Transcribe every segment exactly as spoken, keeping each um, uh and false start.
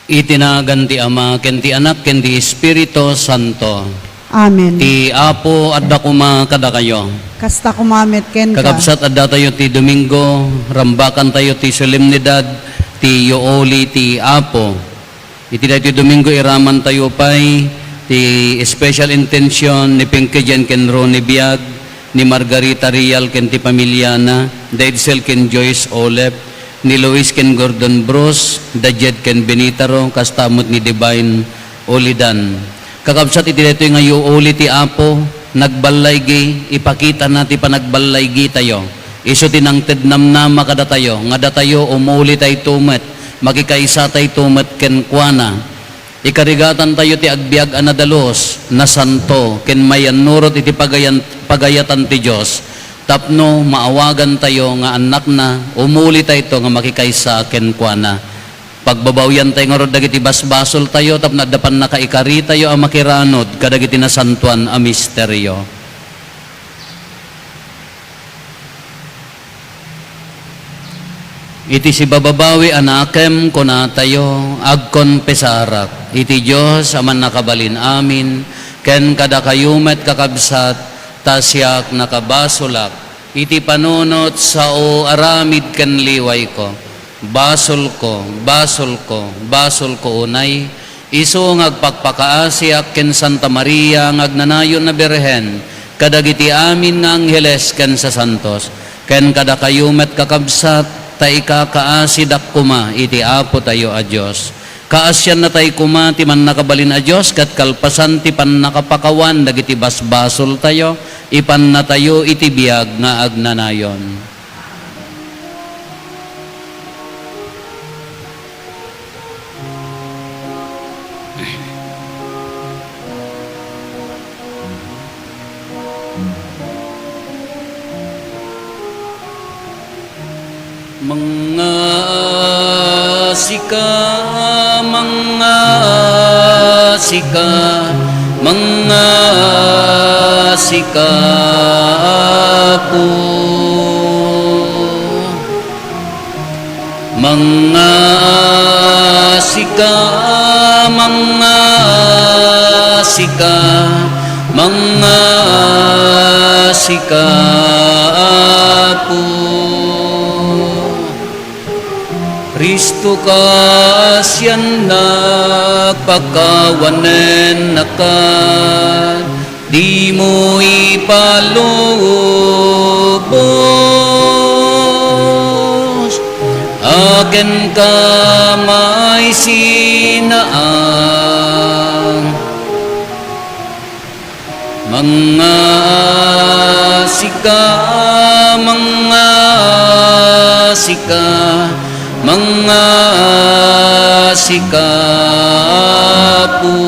Iti nagan ti Ama, ken ti Anak, ken ti Espiritu Santo. Amen. Ti Apo adda koma kadakayo. Kasta koma met kenka. Kakabsat, addatayo ti Domingo, rambakantayo ti solemnidad ti yuuli ti Apo. Iti daytoy Domingo, iramantayo pay ti special intention ni Pinky Jen ken Ronnie Biag, ni Margarita Real ken ti pamiliana, da Edsel ken Joyce Olep, ni Luis ken Gordon Bruce, da Jed ken Benitaro, kasta met ni Divine Ulidan. Kakabsat, iti daytoy nga yuuli ti Apo, nagballaygi, ipakitana ti panagballaygitayo. Isu ti nangted namnama kadatayo, nga datayo umulitayto met, makikaysatayto met kenkuana. Ikarigatantayo ti agbiag a nadalus, nasanto, ken mayannurot iti pagayan-, pagayatan ti Dios, tapno maawagantayo nga annakna, umulitayto nga makikaysa kenkuana. Pagbabawiantayo ngarud dagiti basbasoltayo tapno adda pannakaikaritayo a makiranud kadagiti nasantoan a misterio. Iti sibababawi a nakem, kunatayo, agkonfesarak iti Dios a Mannakabalin-amin, ken kadakayo met, kakabsat, ta siak nakabasolak iti panunot, sao, aramid ken liwayko. Basolko, basolko, basolko unay, isu nga agpakpakaasiak ken Santa Maria nga agnanayon a Birhen, kadagiti amin nga angheles ken sasantos, ken kadakayo met, kakabsat, ta ikakaasidak koma iti Apotayo a Dios. Kaasiannatay koma ti Mannakabalin a Dios ket kalpasan ti pannakapakawan dagiti basbasoltayo, ipannatayo iti biag nga agnanayon. Mangngaasika, mangngaasika, mangngaasika, Apo. Mangngaasika, mangngaasika, mangngaasika, Apo. Kristo, kaasiannak, pakawanennaka. Dimo ipalubos a kenka maisinaan. Mangngaasika, mangngaasika, mangngaasika, Apo.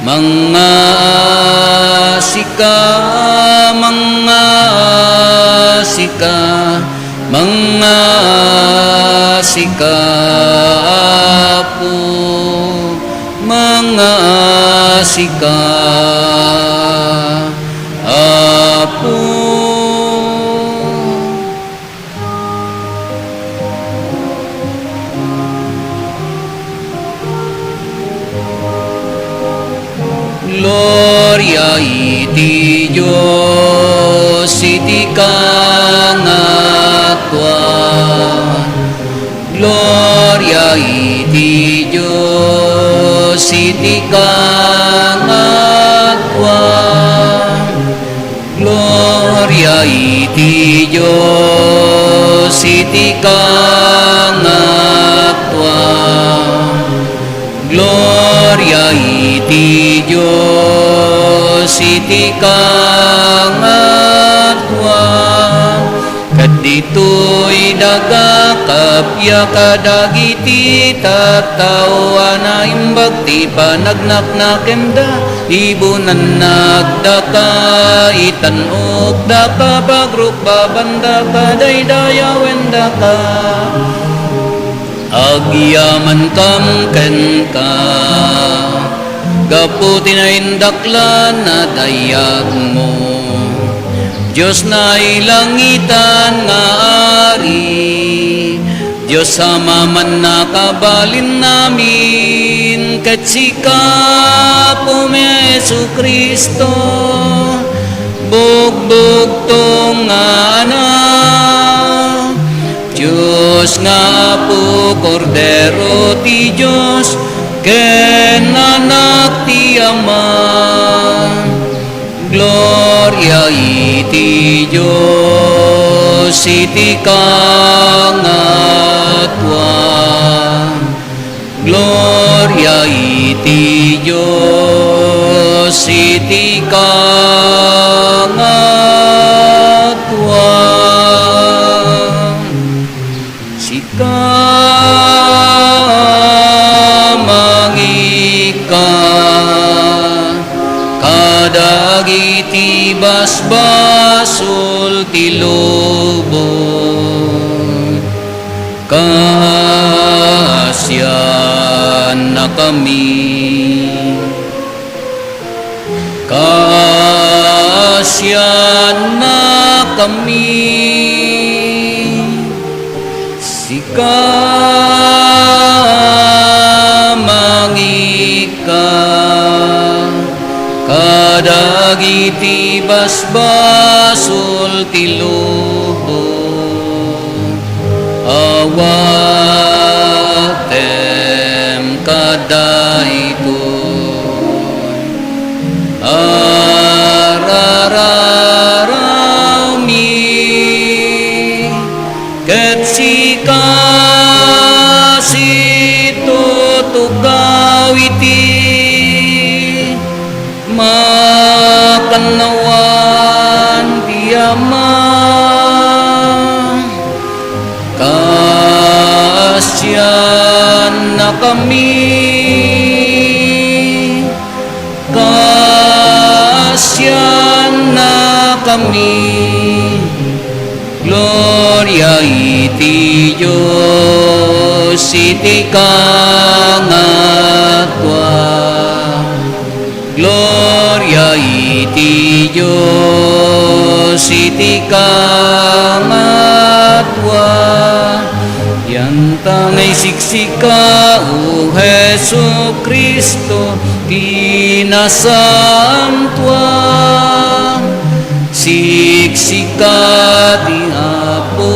Mangngaasika, mangngaasika, mangngaasika, Apo, mangngaasika, Apo. Gloria iti Dios iti kangatoan. Gloria iti Dios iti kangatoan. Gloria iti Dios iti kangatoan. Gloria iti Dios iti kangatoan. Ket ditoy daga kappia kadagiti tattao a naimbag ti panagnaknakemda, ibunannak daka, itan-ok daka, pagrukbaban daka, daydayawen daka. Agyamankam kenka, gapu ti naindaklan a dayagmo. Dios nailangitan nga Ari, Dios a mannakabalinnamin, ket sika, Apom Jesu-Cristo, bugbugtong nga Anak, Dios nga Apo, Kordero ti Dios, ken Anak ti Ama. Gloria iti Dios iti kangatuan. Gloria iti Dios iti kangatuan. Sika, mangika kadagiti basbasol ti lubong. Kaasiannakami. Kaasiannakami. Sika, mangika kadagiti basbasol ti lubong. Awatem kadaytoy a rararawmi, ket sika situtugaw iti makannawan ti Ama. Kaasiannakami. Kaasiannakami. Gloria iti Dios iti kangatuan. Gloria iti Dios iti kangatuan. Yanta nga isiksika, O Jesu-Cristo, ti nasantoan. Siksika ti Apo.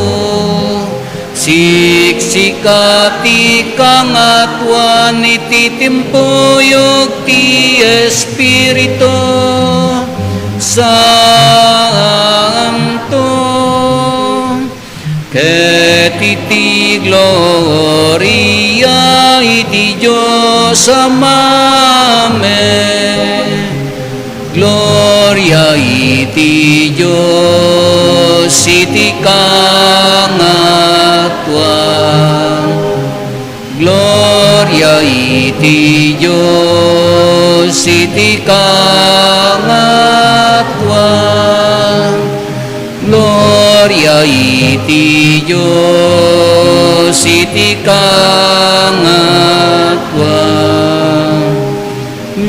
Siksika ti kangatuan iti timpuyog ti Espiritu Santo, ket iti gloria iti Dios Amamin. Gloria iti Dios iti kangatuan. Gloria iti Dios iti kangatuan. Gloria iti Dios iti kangatuan.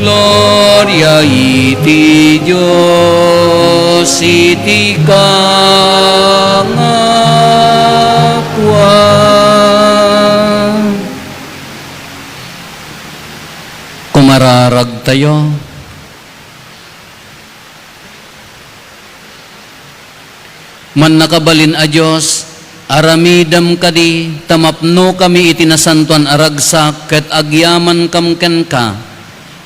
Gloria iti Dios iti kangatuan. Kumararagtayo. Mannakabalin a Dios, aramidem kadi ta mapnokami iti nasantoan a ragsak ket agyamankam kenka.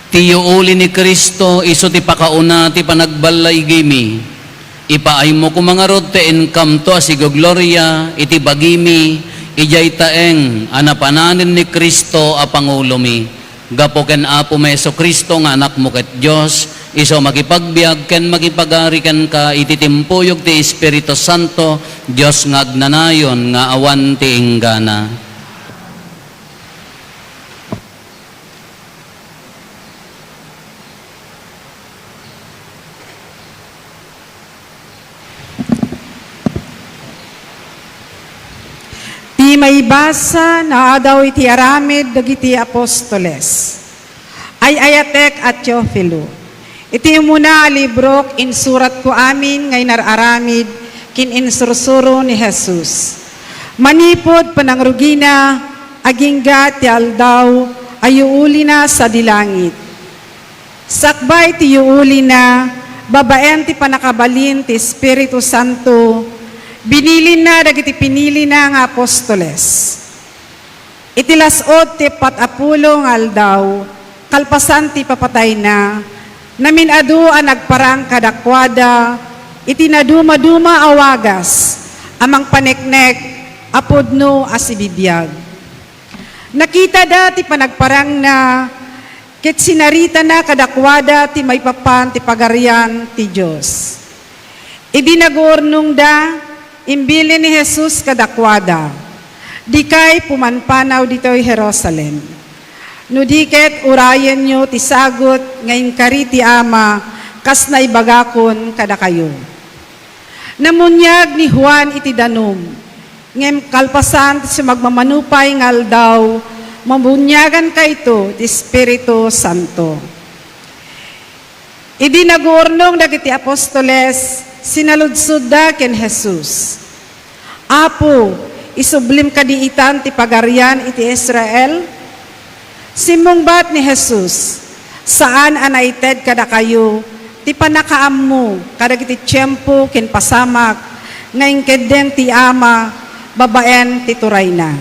Ti yuuli ni Cristo isu ti pakauna ti panagballaigimi. Ipaaymo koma ngarud ti inkamto a sigogloria iti bagimi idiay taeng a napananen ni Cristo a pangulomi. Gapu ken Apomi Jesu-Cristo nga Anakmo ket Dios, isu a makipagbiag ken makipagari kenka iti timpuyog ti Espiritu Santo, Dios nga agnanayon nga awan ti inggana. Ti maibasa naadaw iti aramid dagiti apostoles. Ay-ayatek a Teofilo, iti umuna a librok, insuratko amin nga inar-aramid ken insursuro ni Jesus. Manipud panangrugina, agingga ti aldaw a yuulina sadi langit. Sakbay ti yuulina, babaen ti pannakabalin ti Espiritu Santo, binilinna dagiti pinilina nga apostoles. Iti las-ud ti uppat a pulo nga aldaw, kalpasan ti ipapatayna, namin-adu a nagparang kadakuada iti nadumaduma a wagas a mangpaneknek a pudno a sibibiag. Nakitada ti panagparangna ket sinaritana kadakuada ti maipapan ti Pagarian ti Dios. Idi naguurnongda, imbilin ni Jesus kadakuada, "Dikay pumanpanaw ditoy Jerusalem. No di ket, urayenyo ti sagut nga inkari ti Ama kas naibagakon kadakayo." Namuniag ni Juan iti danum, ngem kalpasan ti sumagmamano pay nga aldaw, mabuniagan kayto ti Espiritu Santo. Idi naguurnong dagiti apostoles, sinaludsodda ken Jesus, "Apo, isublim kadi itan ti Pagarian iti Israel?" Simmungbat ni Jesus, "Saan a naited kadakayo ti pannakaammo kadagiti tiempo ken pasamak nga inkeddeng ti Ama babaen ti turayna.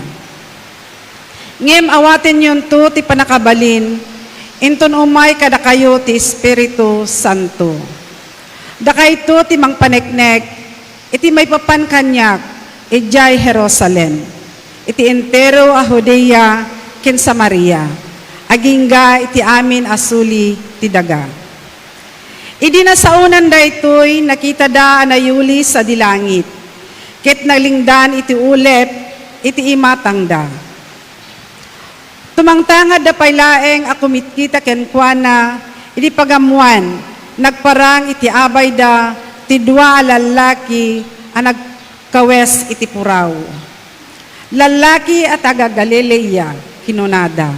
Ngem awatenyonto ti pannakabalin, inton umay kadakayo ti Espiritu Santo. Dakayto ti mangpaneknek iti maipapan kaniak idiay Jerusalem, iti entero a Judea ken Samaria, agingga iti amin a suli ti daga." Idi nasaonan daytoy, nakitada a nayuli sadi langit, ket nalingdan iti ulep iti imatangda. Tumangtangadda pay laeng a kumitkita kenkuana idi pagammoan, nagparang iti abayda ti dua a lallaki a nagkawes iti puraw. "Lallaki a taga-Galilea," kinunada,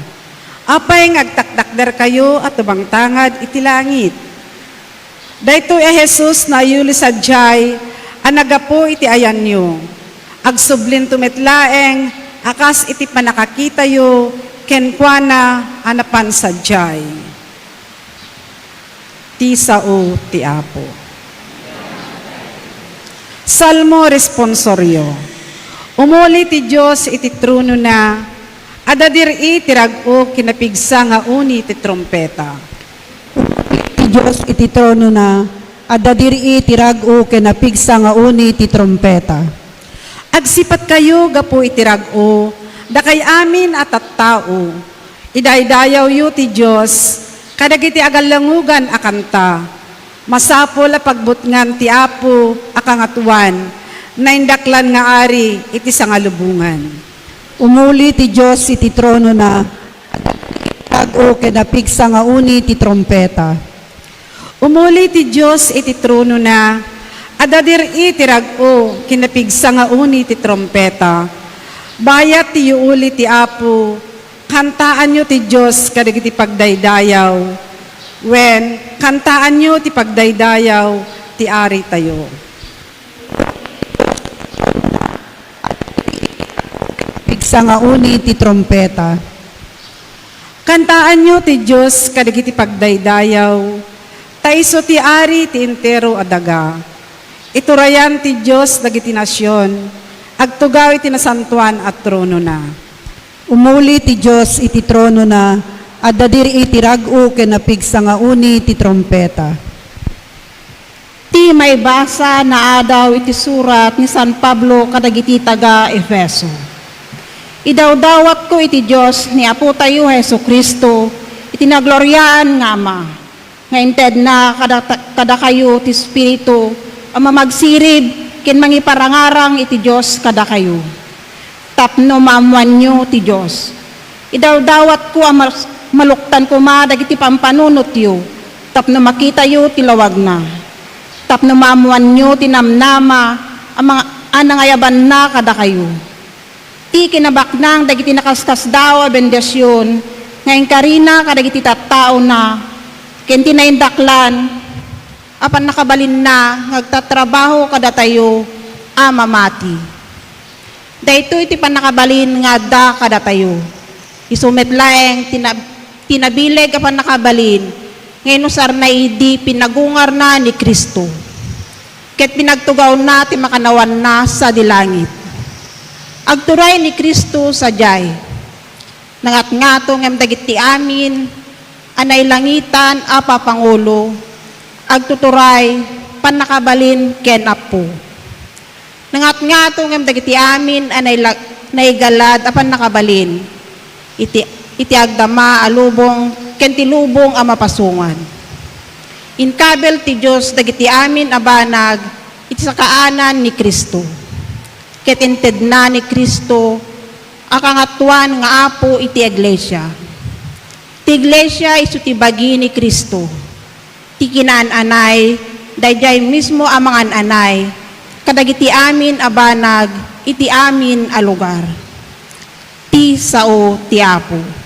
"apay nga agtaktakderkayo a tumangtangad iti langit? Daytoy a Jesus nayuli sadiay a naggapu iti ayanyo. Agsublinto met laeng a kas iti pannakakitayo kenkuana a napan sadiay." Ti sao ti Apo. Salmo responsorio. Umuli ti Dios iti tronona, adda dir-i ti rag-o ken napigsa nga uni ti trumpeta. Ti Dios iti tronona, adda dir-i ti rag-o ken napigsa nga uni ti trumpeta. Agsipatkayo gapu iti rag-o, dakay amin a tattao. Idaydayawyo ti Dios kadagiti agallangugan a kanta. Masapul a pagbutngan ti Apo a Kangatoan, naindaklan nga Ari iti sangalubongan. Umuli ti Dios iti tronona, rag-o ken napigsa nga uni ti trumpeta. Umuli ti Dios iti tronona, adda dir-i ti rag-o ken napigsa nga uni ti trumpeta. Bayat ti yuuli ti Apo, kantaanyo ti Dios kadagiti pagdaydayaw. Wen, kantaanyo ti pagdaydayaw ti Aritayo. Pigsa nga uni ti trumpeta. Kantaanyo ti Dios kadagiti pagdaydayaw, ta isu ti Ari ti entero a daga. Iturayan ti Dios dagiti nasion, agtugaw iti nasantoan a tronona. Umuli ti Dios iti tronona, adda diri iti rag-o ken napigsa nga uni ti trumpeta. Ti maibasa naadaw iti surat ni San Pablo kadagiti taga-Efeso. Idawdawatko iti Dios ni Apotayo Jesu-Cristo, iti nagloriaan nga Ama, nga intedna kada-, kadakayo ti Espiritu a mamagsirib ken mangiparangarang iti Dios kadakayo, tapno maammoanyo ti Dios. Idawdawatko a mas-, maluktan koma dagiti pampanunotyo tapno makitayo ti lawagna, tapno maammoanyo ti namnama a mga, a nangayabanna kadakayo. Ti kinabaknang dagiti nakaskasdaaw a bendision nga inkarina kadagiti tattaona ken ti naindaklan a pannakabalinna nga agtatrabaho kadatayo a mamati. Daytoy ti pannakabalin nga adda kadatayo. Isu met laeng ti na-, ti nabileg a pannakabalin nga inusarna idi pinagungarna ni Cristo, ket pinagtugawna ti makannawanna sadi langit. Agturay ni Cristo sadiay. Nangatngato ngem dagiti amin a nailangitan a papangulo, agtuturay, pannakabalin ken Apo. Nangatngato ngem dagiti amin a naila-, naigalad a pannakabalin iti, iti agdama a lubong ken ti lubong a mapasungan. Inkabil ti Dios dagiti amin a banag iti sakaanan ni Cristo. Ket intedna ni Cristo a kangatoan nga Apo iti iglesia. Ti iglesia isu ti bagi ni Cristo, ti kinaan-anay daydiay mismo a mangan-anay kadagiti amin a banag iti amin a lugar. Ti sao ti Apo.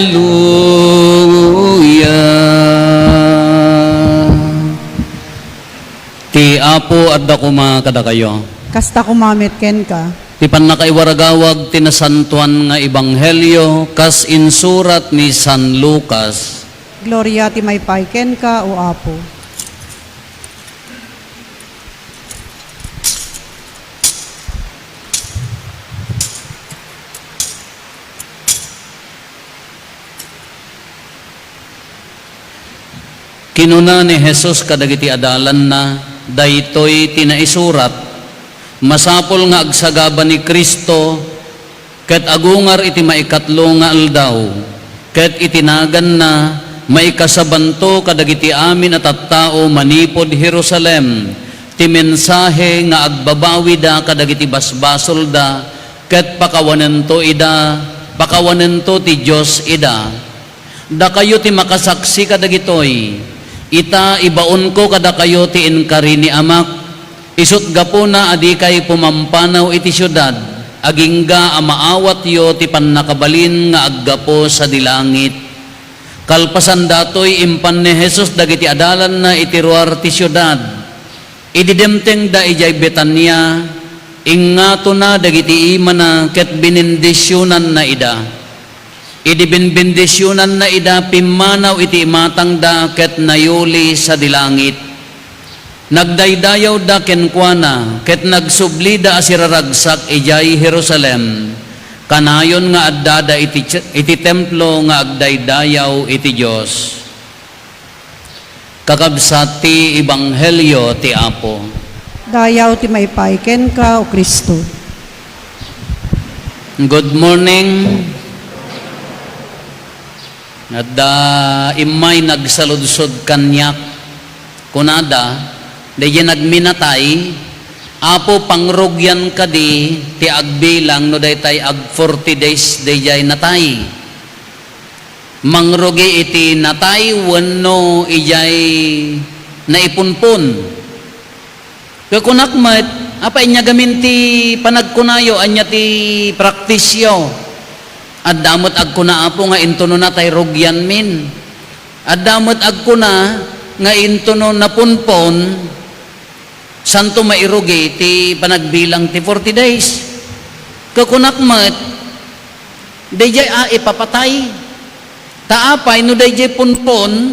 Hallelujah. Ti Apo adda koma kadakayo. Kasta koma met kenka. Ti pannakaiwaragawag ti nasantoan nga ebanghelio kas insurat ni San Lucas. Gloria ti maipay kenka, O Apo. Kinuna ni Jesus kadagiti adalanna, "Daytoy ti naisurat, 'Masapul nga agsagaba ni Cristo ket agungar iti maikatlo nga aldaw, ket iti naganna, maikasabanto kadagiti amin a tattao manipud Jerusalem ti mensahe nga agbabawida kadagiti basbasolda, ket pakawanento ida, pakawanento ti Dios ida.' Dakayo ti makasaksi kadagitoy. Ita, ibaonko kadakayo ti inkari ni Amak. Isut' gapuna a dikay pumampanaw iti siudad, agingga a maawatyo ti pannakabalin nga aggapu sadi langit." Kalpasan datoy, impan ni Jesus dagiti adalanna iti ruar ti siudad. Idi dimtengda idiay Betania, ingngatona dagiti imana ket binindisionanna ida. Idi binbendisionanna ida, pimmanaw iti imatangda ket nayuli sadi langit. Nagdaydayawda kenkuana ket nagsublida a siraragsak idiay Jerusalem, kanayon nga addada iti, iti templo nga agdaydayaw iti Dios. Kakabsat ti ebanghelio ti Apo. Dayaw ti maipay kenka, O Cristo. Good morning. Adda immay nagsaludsod kaniak. Kunada, daydiay nagminatay, "Apo, pangrugian kadi ti agbilang no daytay ag forty days daydiay natay?" Mangrugi iti natay wenno idiay naipunpon. Ket kunak met, "Apay, ania gamin ti panagkunayo? Ania ti praktisyo?" Adda met agkuna, "Apo, nga intono natay rugianmin." Adda met agkuna nga intono napunpon, santo mairugi ti panagbilang ti forty days. Ket kunak met, daydiay a ipapatay. Ta apay no daydiay punpon,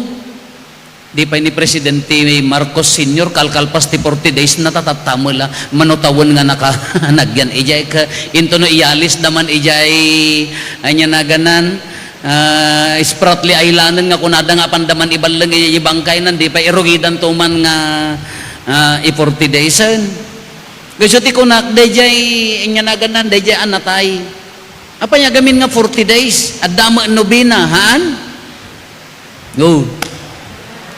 di pay ni Presidente Marcos Senior kalkalpas ti forty days na ta tatta met la, mano tawen nga naka-, nagyan idiay ka, intono iyalis da man idiay, ania naganan, ah, Spratly Island nga kunada nga apanda man iballeng idiay bangkaynan, di pay irugidanto man nga, ah, i forty daysen. Kayso ti kunak, dayjay, ania naganna, dayjay a natay. Apay nga gamin nga forty days? Adda met nobena, haan? No.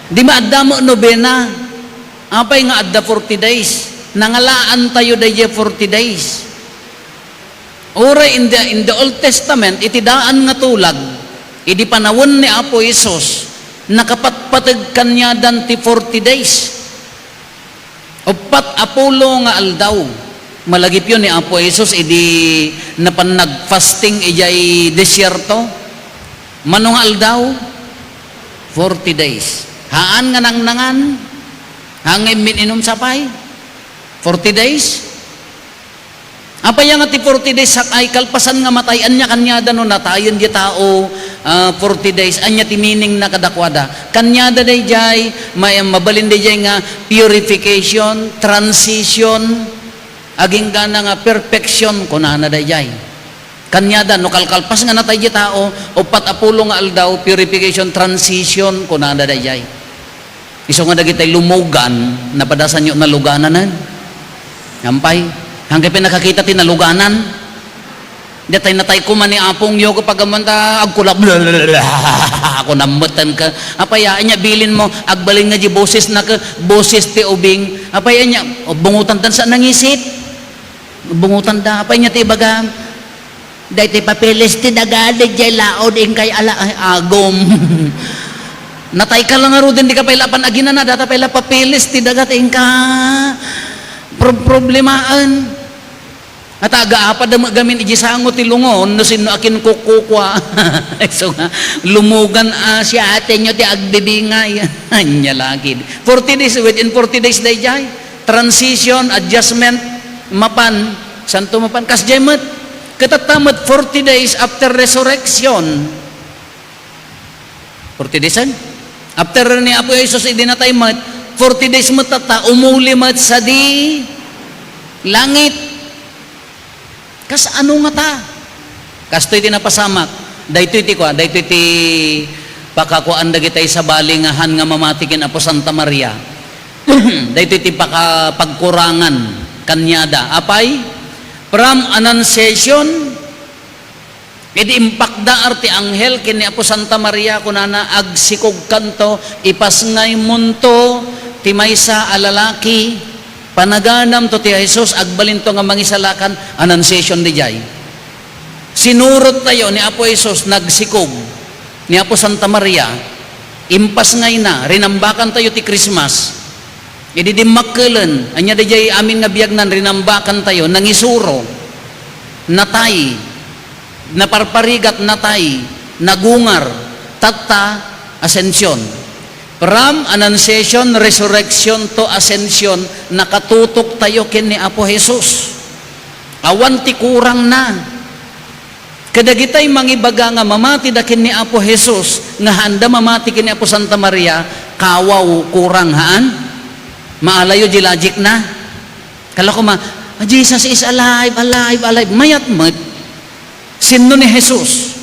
Di ba adda met nobena? Apay nga adda forty days? Nangalaantayo dayjay forty days. Uray in the, in the Old Testament, iti daan nga tulag, idi panawen ni Apo Jesus, nakapatpateg kaniadan ti forty days. Uppat a pulo nga aldaw, malagipyo ni Apo Jesus idi napan nagfasting idiay desierto. Mano nga aldaw? Forty days. Haan nga nangnangan, haan nga immin-inum sapay. Forty days. Apay nga ti forty days sak-ay kalpasan nga matay, ania kaniada no natayen di tao, ah, forty days, ania ti meaning na kadakuada? Kaniada dayjay, may, mabalin dayjay nga purification, transition, agingga na nga perfection, kunana dayjay. Kaniada, no kalkalpas nga natay di tao, uppat a pulo nga aldaw, purification, transition, kunana dayjay. Isu nga dagitay lumugan, napadasanyo nalugananen? Ampay, hangkay pinakakita ti naluganan? Datay natay koma ni apongyo, kapag ammanta, agkulap, ako nammeten ka. Apay, anya bilin mo, agbalin nga di boses na ka, boses ti ubing. Apay, anya, o, bungutan tan sa nangisit. Bungutan da, apay nya ti ibagam? Daytoy papeles ti daga, dayjay laod, inkay ala, ay, agom. Natay ka lang ngaruden, di ka pay la pan aginana, data pay la papeles ti daga, ti inka pro-, problemaen. At aga, apada mo gamin, iji sango ti lungon, no sinno akin kukukwa. So nga, lumugan, ah, siya ate nyo ti agbibingay. Anya lagi. Forty days, within forty days, dayjay. Transition, adjustment, mapan, santo mapan, kasjay met. Ket tatta met forty days after resurrection. Forty days, eh? After ni Apo Jesus, idi natay met, forty days met tatta, umuli met sadi langit. Kasano ngata? Kastoy ti napasamak. Daytoy ti kua, daytoy ti pakakuaan dagitay sabali nga haan nga mamati ken Apo Santa Maria. Daytoy ti paka-, pagkurangan kaniada. Apay, from Annunciation, idi impakdaar ti anghel ken ni Apo Santa Maria, kunana, "Agsikogkanto, ipasngaymonto ti maysa a lalaki." Panaganamto ti Jesus, agbalinto nga mangisalakan, Annunciation dayjay. Sinurottayo ni Apo Jesus, nagsikog ni Apo Santa Maria, impasngayna, rinambakantayo ti Christmas. Idi dimmakkel, ania dayjay amin nga biagnan, rinambakantayo, nangisuro, natay, naparparigat, natay, nagungar, tatta, Ascension. From Annunciation, Resurrection to Ascension, nakatutok tayo ken ni Apo Jesus. Awan ti kurangna. Kadagitay mangibaga nga mamati da ken ni Apo Jesus, nga haanda mamati ken ni Apo Santa Maria, kawaw, kurang, haan? Maalayo di logic na. Kala ko ma, "Ah, Jesus is alive, alive, alive." Mayat met. Sinno ni Jesus?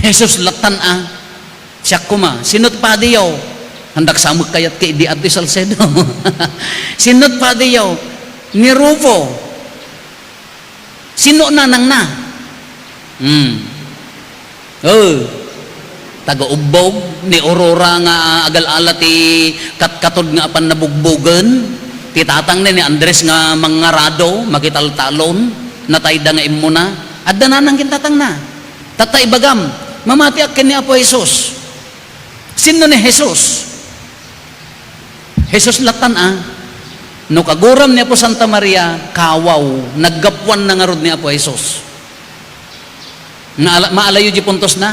Jesus latan a. Siak koma, sinot padiyo? Handak samek kayat ka idi adtoy Salcedo. Sinot padiyo? Ni Rufo. Sino nanangna? Hmm. Oh. Taga Ubbog, ni Aurora nga agal-ala ti katkatod nga apan nabugbogen. Ti tatang ni, ni Andres nga mangngarado, makitaltalon, natayda nga immuna. Adda nanang ken tatangna. Tatta ibagam, mamatiak ken ni Apo Jesus. Sinno ni Jesus? Jesus latan a. No kaguram ni Apo Santa Maria, kawaw, naggapuan na ngarud ni Apo Jesus. Nga ala-, maalayo di puntos na.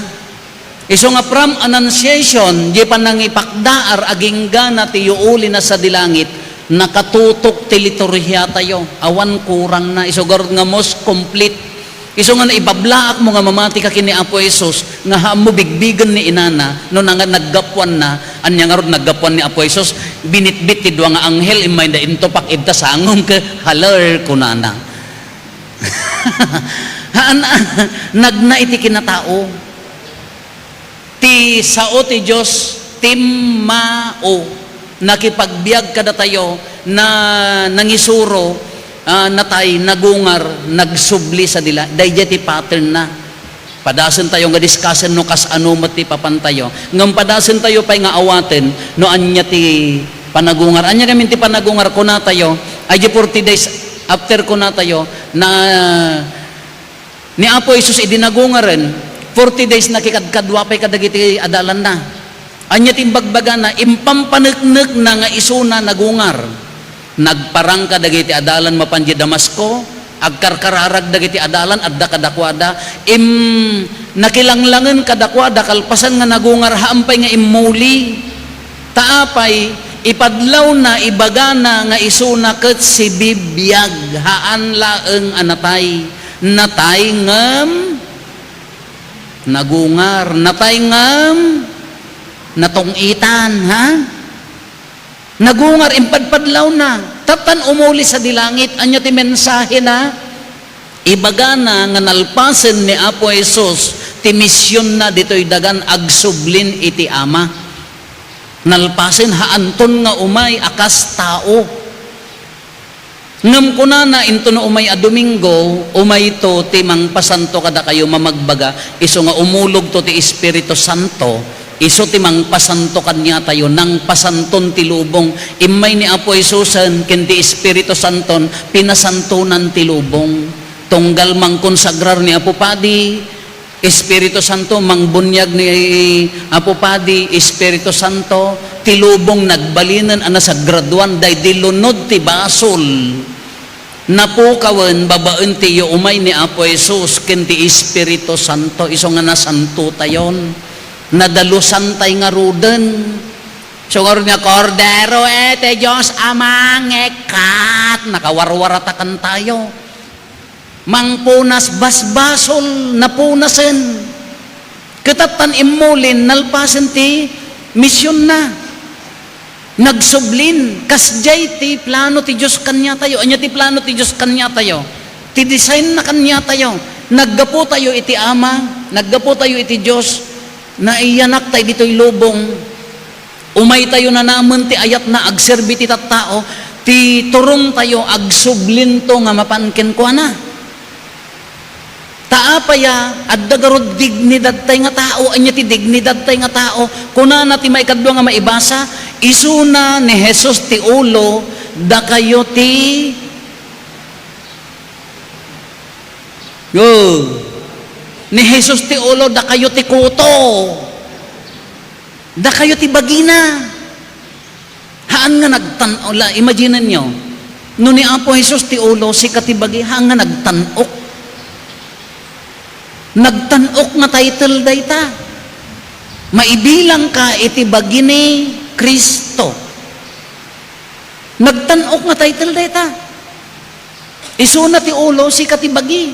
Isu nga from Annunciation, di panangipakdaar, aginggana ti yuuli na sadi langit, nakatutok ti liturhia tayo. Awan kurang na. Isu garud nga most complete. Isu nga naibablaak mo nga mamati ka ken ni Apo Jesus, nga haammo bigbigen ni inana, no nanga-, naggapuan na, ania ngarud naggapuan ni Apo Jesus, binitbit ti dua nga anghel, immayda intupak ita sangom ket, "Haler," kunana. Haan, nagna iti kinatao. Ti sao ti Dios, timmao, nakipagbiag kadatayo, na nangisuro, ah, natay, nagungar, nagsubli sa dila. Daydiay ti pattern na. Padasentayo nga discussen no kasano met ti papantayo. Ngem padasentayo pay nga awaten no ania ti panagungar. Ania ngamin ti panagungar? Kunatayo, ay di forty days after kunatayo, na ni Apo Jesus idi nagungaren, forty days nakikadkadua pay kadagiti adalanna. Ania ti imbagbagana? Impampaneknekna nga isuna nagungar. Nagparang kadagiti adalan mapan di Damasco, agkarkararag dagiti adalan, adda kadakuada. Im-, nakilanglangen kadakuada, kalpasan nga nagungar, haan pay nga immuli. Ta apay, ipadlawna, ibagana nga isuna ket sibibiag, haan laeng a natay. Natay ngem nagungar, natay ngem natong-itan, ha? Nagungar, impadpadlawna. Tattan umuli sadi langit. Ania ti mensahena? Ibagana nga nalpasen ni Apo Jesus ti misionna ditoy dagan agsublin iti Ama. Nalpasen, haanton nga umay a kas tao. Ngem kunana, inton umay a Domingo, umayto ti mangpasanto kadakayo, mamagbaga, isu nga umulogto ti Espiritu Santo, isu ti mangpasanto kaniatayo, nangpasanton ti lubong. Immay ni Apo Jesusen ken ti Espiritu Santon, pinasantonan ti lubong. Tunggal mangkonsagrar ni Apo Padi, Espiritu Santo, mangbuniag ni Apo Padi, Espiritu Santo, ti lubong nagbalinen a nasagraduan, daydi lunod ti basol. Napukawen babaen ti iyo umay ni Apo Jesus ken ti Espiritu Santo, isu nga nasantotayon, nadalosantay ngaruden. Isu ngarud nga Kordero, eh, ti Dios a mangikkat, nakawarwaratakan tayo. Mangpunas basbasol, napunasen. Ket tattan immulin, nalpasen ti misionna. Nagsublin, kasdiay ti plano ti Dios kaniatayo. Ania ti plano ti Dios kaniatayo? Ti design na kaniatayo. Naggapu tayo iti Ama, naggapu tayo iti Dios, naiyanak tayo ditoy lubong. Umay tayo nanamen ti ayatna, agserbi ti tattao, ti turong tayo, agsublinto nga mapan kenkuana. Ta apay a, adda garud dignidad tay nga tao, ania ti dignidad tay nga tao? Kunana ti maikadua nga maibasa, isuna ni Jesus ti ulo, dakayo ti, oh, ni Jesus ti ulo, dakayo ti kuto. Dakayo ti bagina. Haan nga nagtan-, la, imagine-enyo, no ni Apo Jesus ti ulo, sika ti bagi, haan nga nagtan-ok. Nagtan-ok nga title dayta. Maibilangka iti bagi ni Cristo. Nagtan-ok nga title dayta. Isuna ti ulo, sika ti bagi.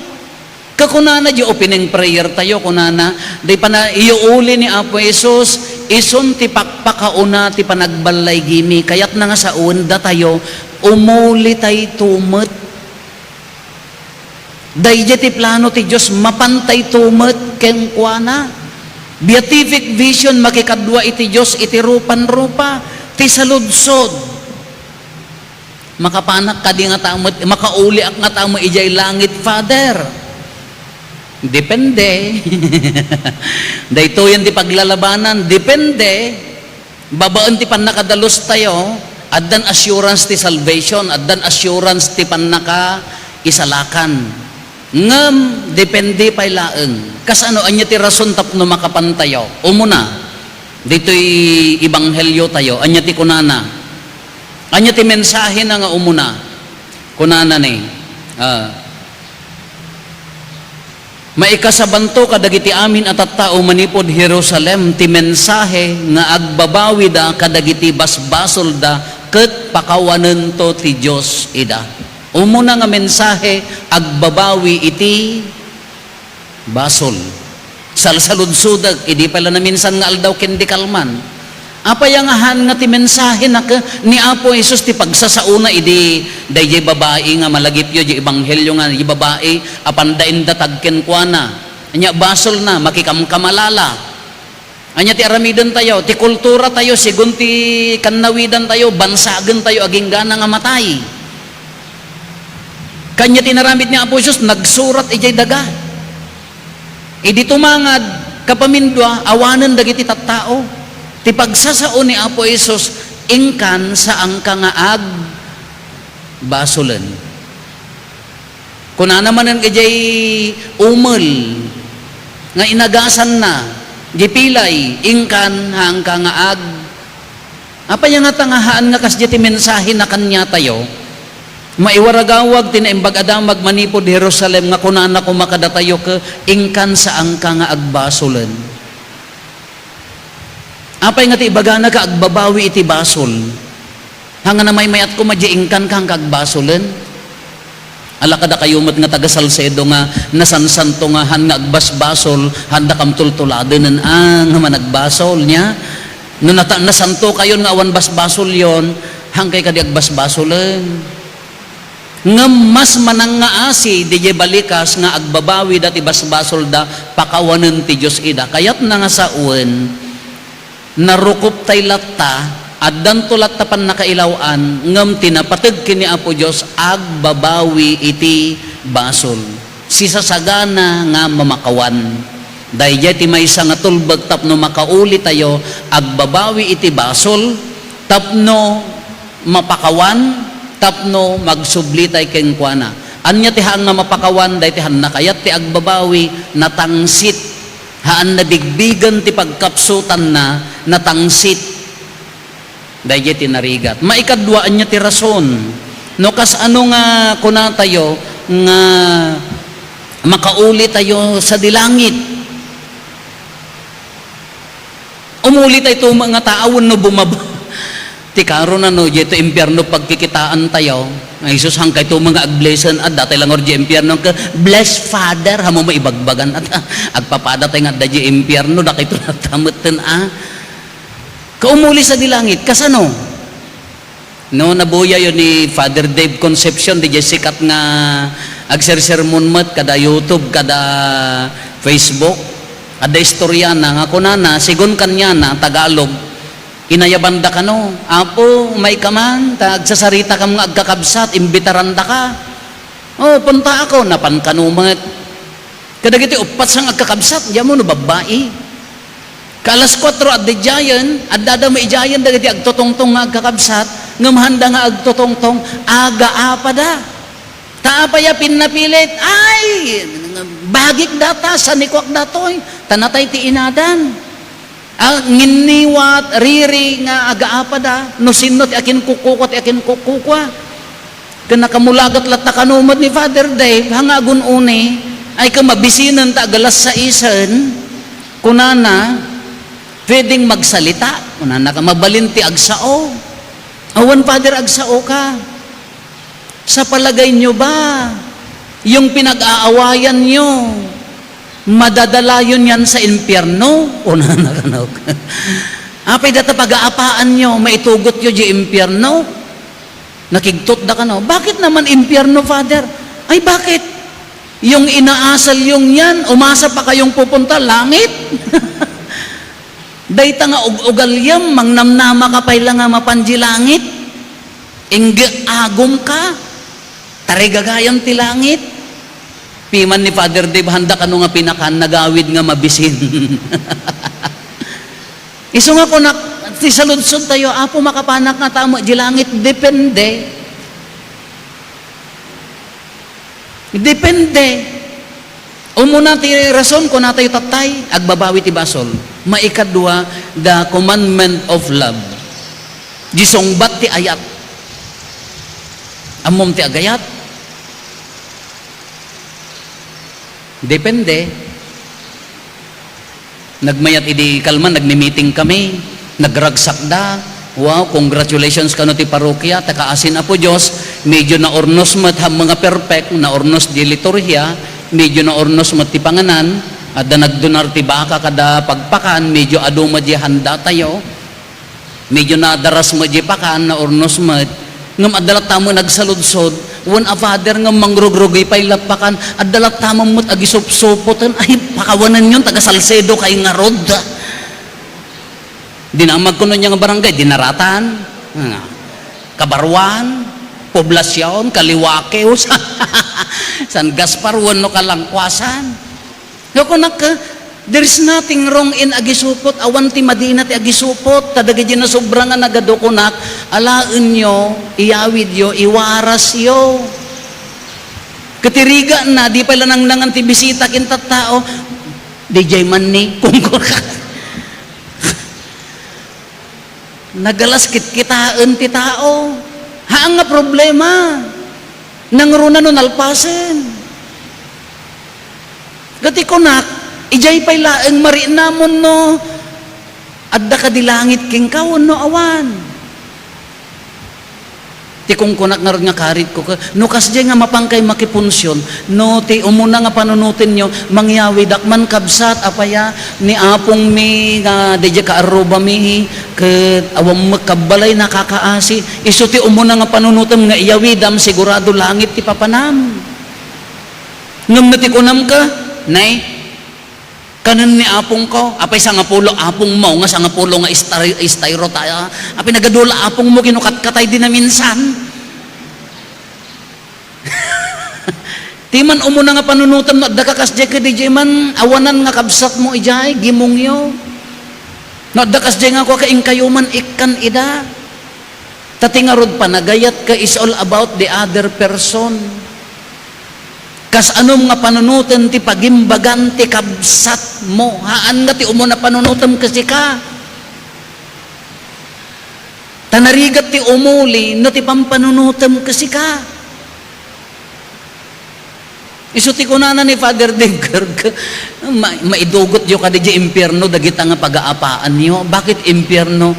Kakunana, di opening prayer tayo, kunana, di pana-, iuuli ni Apo Jesus, isun ti pakpakauna ti panagballaygimi. Kayatna nga sawen datayo, umuli tayto met. Daydi ti plano ti Dios, mapan tayto met kenkuana. Beatific vision, makikadua iti Dios iti rupan-rupa, ti saludsod. Makapanak kadi ngata met, makauliak ngata met idiay langit, Father? Depende. Daytoyen ti paglalabanan, depende. Babaen ti pannakadalus tayo, addan assurance ti salvation, addan assurance ti pannakaisalakan. Ngem, depende pay laeng. Kasano, ania ti rason tapno makapan tayo? Umuna, ditoy ebanghelio tayo, ania ti kunana? Ania ti mensahena nga umuna? Kunana ni, ah, "Maikasabanto kadagiti amin a tattao manipud Jerusalem ti mensahe nga agbabawida kadagiti basbasolda ket pakawanento ti Dios ida." Umuna nga mensahe, agbabawi iti basol. Salsaludsodek, idi pay la naminsan nga aldaw ken di kalman. Apay a nga haan nga ti mensahena ket ni Apo Jesus ti pagsasaona idi daydiay babai nga malagipyo di ebanghelio nga di babai, apanda indatag kenkuana. Ania basolna, makikamkamalala. Ania ti aramidentayo? Ti kulturatayo, segun ti kannawidentayo, bansagentayo, aginggana nga matay. Kanya ti inaramid ni Apo Jesus, nagsurat idiay daga. Idi tumangad, kapamindua, awanen dagiti tattao. Ti pagsasao ni Apo Jesus, "Inkan saanka nga agbasolen." Kunana manen idiay umel nga inagasanna, di pilay, "Inkan haanka nga ag-," Apay ngata nga haan nga kasdi ti mensahe na kaniatayo? Maiwaragawag ti Naimbag a Damag manipud Jerusalem nga kunana koma kadatayo ket, "Inkan saanka nga agbasolen." Apay nga ti ibagana nga agbabawi iti basol? Haan nga namaymayat koma diay inkan ka nga agbasolen? Ala kadakayo met nga taga Salcedo nga nasansanto nga haan nga agbasbasol, haan dakam tultuladenen a nga managbasol, nia? No nata-, nasantokayon nga awan basbasolyon, haankay kadi agbasbasolen. Ngem mas manangngaasi diay balikas nga agbabawida ti basbasolda, pakawanen ti Dios ida. Kayatna nga sawen, narukoptay latta, addanto latta pannakailaw-an, ngem ti napateg ken ni Apo Dios agbabawi iti basol. Sisasagana nga mamakawan. Daydiay ti maysa nga tulbek tapno makaulitayo agbabawi iti basol, tapno mapakawan tapno magsublitay kenkuana. Ania ti haan nga mapakawan? Daytoy haan nakayat ti agbabawi, natangsit. Haan nabigbigen ti pagkapsutanna, natangsit. Daydiay ti narigat. Maikadua, ania ti rason? No kasano nga kunatayo nga makaulitayo sadi langit? Umulitay tumo nga taawen no bumaba. Ti karon, no, diay impierno pagkikitaantayo. Ay, Jesus, haankay tumo nga agblessed, addatay la ngarud diay impierno, ket "Bless, Father," haan mo maibagbagan, at, agpapadatay nga adda diay impierno, dakayto latta metten, a. Kaumuli sadi langit, kasano? No, nabuyayo ni Father Dave Concepcion, diay sikat nga agsersermon met kada YouTube, kada Facebook. Adda istoriana nga kunana, segun kaniana, Tagalog, inayabanda kano, "Apo, umayka man, ta agsasaritakam nga agkakabsat, imbitarandaka." "O, puntaakon," napan kano met. Kadagiti uppat sa nga agkakabsat, diay ammo no babbai. Ka alas kuatro adda idiayen, addada met idiayen dagiti agtutungtong nga agkakabsat, ngem haanda nga agtutungtong, agaapada. Ta apay a pinnapilit? Ay, bagik data, sanikuak datoy, ta natay ti inadan. A, nginniwat, riri nga agaapada, no sinno ti akinkukkukua, ti akinkukkukua. Ken nakamulagat latta kano met ni Father Dave, ha nga agun-uni, ay ket mabisinen ta agalas saisen, kunana, "Pwedeng magsalita?" Kunana ka, "Mabalin ti agsao." "Awan, Father, agsao ka." "Sa palagay nyo ba, yung pinag-aawayan nyo, madadalayon yan sa impyerno?" Kunana kano. "Apay data pagaapaan nyo, maitugot yo di impyerno?" Nakigtot da kano. "Bakit naman impyerno, Father?" "Ay, bakit? Yung inaasal yung yan, umasa pa kayong pupunta langit?" Dayta nga ug-ugalyem, mangnamnama ka pay la nga mapan di langit. Ingge agum ka, tarigagayam ti langit. Piman ni Father Dave, handa kano nga pinakan, nagawid nga mabisin. Isu nga kunak, ti saludsod tayo, "Apo, makapanak nga tamo di langit?" Depende. Depende. Umuna ti rason, kunatayo tattay, agbabawi ti basol. Maikadua, the commandment of love. Di sungbat ti ayat. Ammom ti agayat? Depende. Nagmayat idi kalman, nagmi-meeting kami, nagragsakda. Wow, congratulations kano ti parokya, ta kaasin Apo Dios, medyo naurnos met, ham nga perfect, naurnos di liturhia, medyo naurnos met ti panganan, adda nagdonar ti baka kada pagpakan, medyo adu met di handatayo. Medyo nadaras met di pakan, naurnos met. Ngem adda latta met nagsaludsod, "Wen a, Father, ngem mangrugrugi pay la pakan, adda latta met agisupsupoten." Ay, pakawanenyon, taga Salcedo kay ngarud. Dinamag kuno niya nga barangay, Dinaratan, ah, Kabaruan, Poblacion, Kaliwakew, San Gaspar, wenno Kalangkuasan. Nga kunak, there is nothing wrong in agisupot, awan ti madina ti agisupot, ta dagiti nasobra nga nagadu kunak, alaenyo, iyawidyo, iwarasyo. Ket irigana, di pay la nangnangan ti bisita ken tattao, "Didiay man ni," kungkuna. Nagalas kitkitaen ti tao. Haan nga problema. Nangruna no nalpasen. Ket ti kunak, idiay pay laeng mariknamon no adda kadi langit kenka wenno awan. Ti kungkunak ngarud nga karitko, ke-, no kasdiay nga mapankay makipunsion, no ti umuna nga panunotenyo, mangyawidak man kabsat, apay a, ni apongmi nga daydiay kaarrubami, ket awan met kabbalay nakakaasi, isu ti umuna nga panunotem nga iyawidam, sigurado langit ti papanam. Ngem no ti kunam ka, nay, Kanen ni apongko, apay sangapulo apongmo, nga sangapulo nga istar-, styro ta, apay nagadu la apongmo, kinukatkat idi naminsan. Ti man umuna nga panunotem, no adda ka kasdiay ket idiay man awanan nga kabsatmo idiay, gimongyo. No adda kasdiay nga kua, inkayo man ikkan ida. Ta ti ngarud panagayat ka is all about the other person. Kas-anom nga panunoten ti pagimbagan ti kabsatmo, haan nga ti umuna panunotem ket sika. Ta narigat ti umuli no ti pampanunotem ket sika. Isu ti kunana ni Father Dave Kirk, "Ma-, maidugotyo kadi diay impierno dagita nga pagaapaanyo." Bakit impierno?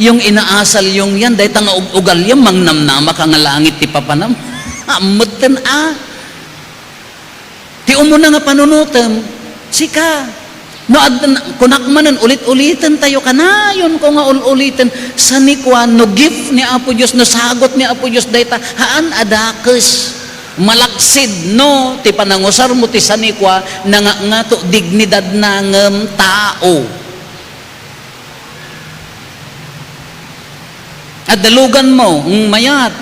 Yung inaasalyong yan, dayta nga ug-ugal yan, mangnamnama ka nga langit ti papanam. Ammetten a. Ti umuna nga panunotem, sika. No, ad-, kunak manen, ulit-uliten tayo, kanayon ko nga ul-uliten, sanikua, no gift ni Apo Dios, no sagot ni Apo Dios, dayta, haan a dakes. Malaksid, no, ti panangusarmo ti sanikua, nangangato dignidadna ngem tao. Adda luganmo, mm, mayat.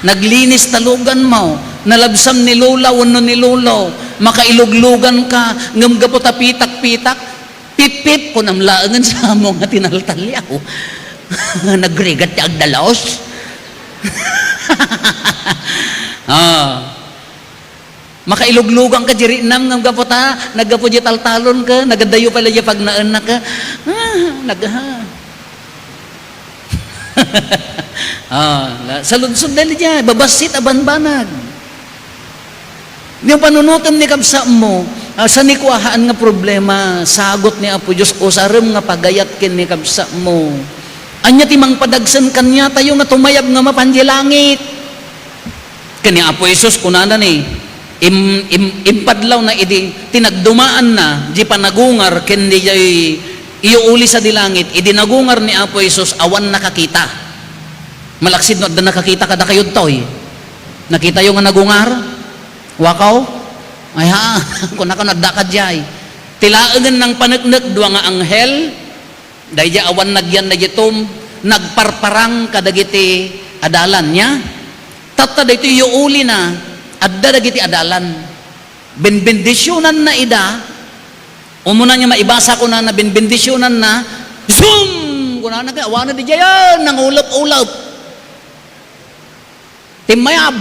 Naglinis ta luganmo. Nalabsam ni Lola wenno ni Lolo. Makailuglugan ka, ngem gapu ta pitak-pitak, pip-pip, kunam laengen sa amo nga tinaltaliaw. Nagrigat ti agdalos. Ah. Makailuglugan ka di riknam ngem gapu ta, naggapu di taltalon ka, nagadayo pay la di pagnaenna ka. Ah, nag-, ah. Ah, la-, saludsod daydi, babassit a banbanag. Yung panunotem ni kabsatmo, ah, sanikua, haan nga problema, sagot ni Apo Dios, usarem nga pagayat ken ni kabsatmo. Ania ti mangpadagsen kaniatayo nga tumayab nga mapan di langit? Ken ni Apo Jesus, kunana ni, im-, im-, impadlawna idi tinagdumaanna di panagungar ken di, di iyuuli sadi langit, idi nagungar ni Apo Jesus, awan nakakita. Malaksid no adda nakakita kadakayo ditoy. Nakitayo nga nagungar? Wakaw? Ay ha, kunaka no adda kadiay. Ti laengen nangpaneknek, dua nga anghel, Daydiay awan nagyan daydiay tomb, nagparparang kadagiti adalan, nia? Tatta daytoy yuulina, adda dagiti adalan. Benbendisionanna ida, umuna nia maibasa kunana, benbendisionanna, zoom! Kunana, awan daydiay, ah, nangulep-ulep. Timmayab.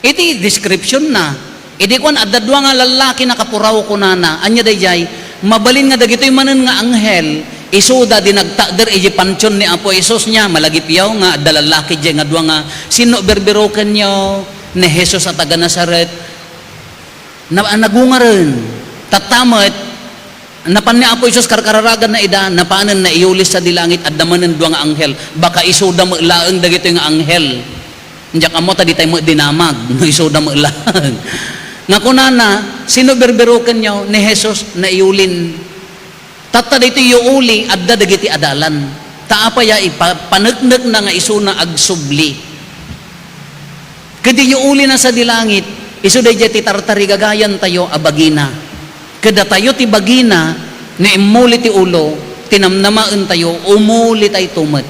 Iti description na, idi kuan, adda dua nga lallaki nakapuraw, kunana, ania daydiay? Mabalin nga dagitoy manen nga anghel, isuda di nagtakder iti pantion ni Apo Jesus, nia, malagipyaw nga adda lallaki diay nga dua nga, "Sinno berberokenyo?" "Ni Jesus a taga Nazaret." Na-, nagungaren. Tatta met, napan ni Apo Jesus karkararaganna ida, napanen naiyulis sadi langit, adda manen dua nga anghel. Baka isuda met laeng dagitoy nga anghel. Diak ammo ta ditay met dinamag, no isuda met laeng. Nga kunana, "Sinno berberokenyo?" "Ni Jesus, naiyulin." Tatta daytoy yuuli, adda dagiti adalan. Ta apay a ipa-, paneknekna nga isuna agsubli. Ket di yuulina sadi langit, isu daydiay ti tartarigagayantayo a bagina. Ket datayo ti bagina, no immuli ti ulo, Tinamnamaentayo, umulitayto met.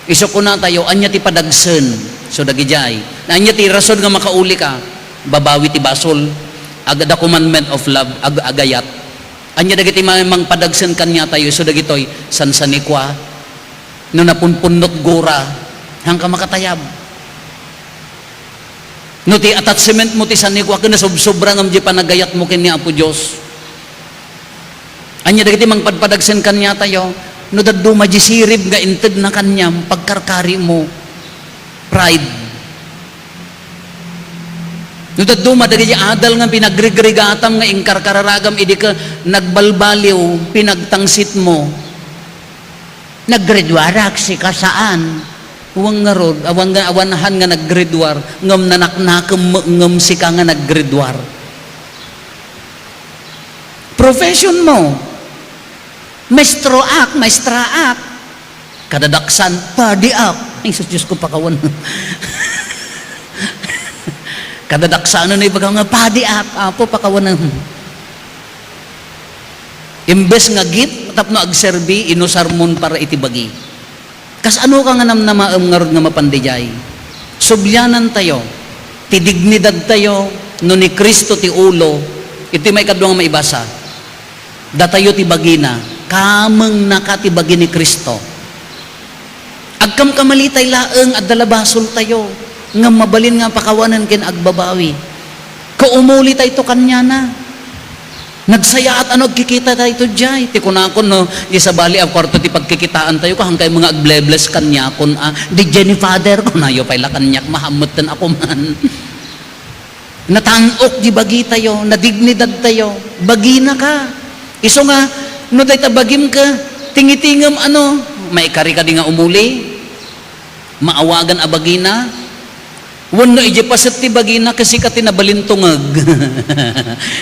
Isu kunatayo, ania ti padagsen? So, dagidiay. Ania ti rason nga makaulika? Babawi ti basol. Ag-, the commandment of love, ag-, agayat. Ania dagiti ma-, mangpadagsen kaniatayo? So, dagitoy, sansanikua. No napunpunnot gura, haanka makatayab. No ti attachment mo ti sanikua ken nasobsobra ngem di panagayat mo ken ni Apo Dios. Ania dagiti mangpadpadagsen kaniatayo? No dadduma di sirib nga intedna kaniam, pagkarkari mo. Pride. No dadduma dagiti adal nga pinagregregatam nga inkarkararagam idi ka nagbalbaliw, pinagtangsit mo. Naggraduarak, sika saan. Awan ngarud, awan nga, awan han nga naggraduar, ngem nanaknakem met ngem sika nga naggraduar. Profession mo, maestroak, maestra ak. Kadadaksan, padi ak. Ay, sus, Diyos ko, pakawan. Kadadaksan no ibaga nga, padi ak, Apo, pakawan. Imbes nga gift tapno agserbi, inusarmon para iti bagi. Kasano ka nga namnamaem ngarud nga mapan diay? Sublianantayo ti dignidadtayo no ni Cristo ti ulo. Iti maikadua nga maibasa, datayo ti bagina, kamengnaka ti bagi ni Cristo. Agkamkamalitay laeng, adda la basoltayo, ngem mabalin nga pakawanen ken agbabawi. Kaumulitayto kaniana. Nagsayaat a no agkikitatayo diay. Ti kunakon, no, di sabali a kuarto ti pagkikitaantayo, kahankay mga agble-bless kaniakon a, di Jenny Father, kunayo pay la kaniak, mahammetten ako man. Natanok di bagitayo, nadignidadtayo, baginaka. Isu nga, no dayta bagim ka, tingitingem, ano, maikari kadi nga umuli? Maawagan a bagina? Wenno idiay paset ti bagina, ket sika ti nabalintungeg.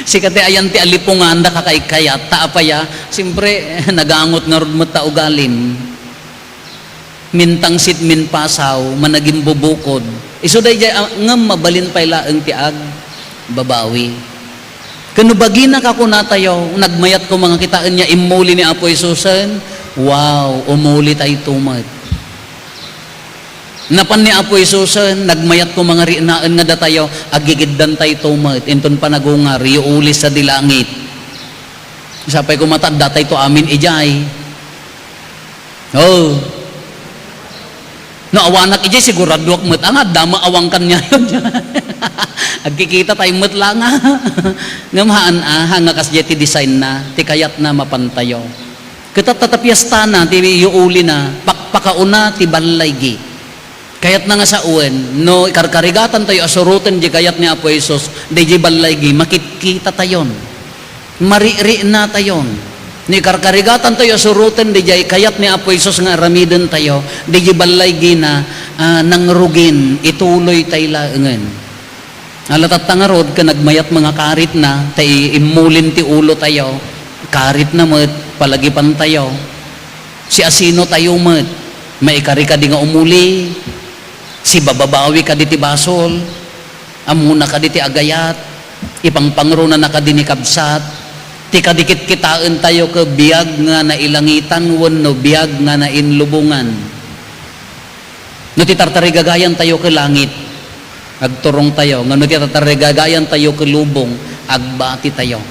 Sika ti ayan ti alipungan, da kakaykayat, ta apaya, siyempre, nagangot ngarud met ta ugalim. Mintangsit, minpasaw, managimbubukod. Isu daydiay, ah, ngem mabalin pay laeng ti agbabawi. Ken no bagina ka kunatayo, nagmayat koma nga kitaen nga immuli ni Apo Jesusen, wow, umulitayto met. Napan ni Apo Jesusen, nagmayat koma nga riknaen nga datayo, agigiddantayto met, inton panagungar, yuuli sadi langit. Sapay koma ta, addatayto amin idiay. Oh. No, awanak idiay, siguraduak met, anga, adda met awan kaniayo. Agkikitatayo met la nga. Ngem haan, ah, haan nga kasdiay ti design na, ti kayatna mapantayo. Ket tatta ta piestana, ti yuulina, pakpakauna ti ballaygi. Kayatna nga sawen, no ikarkarigatantayo a suroten di kayat ni Apo Jesus, daydiay ballaygi, makitkitatayon. Marikriknatayon. No ikarkarigatantayo a suroten daydiay kayat ni Apo Jesus nga aramidentayo, daydiay ballaygina, ah, nangrugin, ituloytay laengen. Ala tatta ngarud, ken nagmayat nga karitna, ta i-, immulin ti ulotayo, karitna met, palagipantayo. Siasinotayo met, maikari kadi nga umuli, sibababawi kadi ti basol, ammona kadi ti agayat, ipangpangronana kadi ni kabsat, ti kadi kitkitaentayo ket biag nga nailangitan wenno biag nga nainlubongan. No ti tartarigagayantayo ket langit, agturongtayo. Ngem no ti tartarigagayantayo ket lubong, agbatitayo.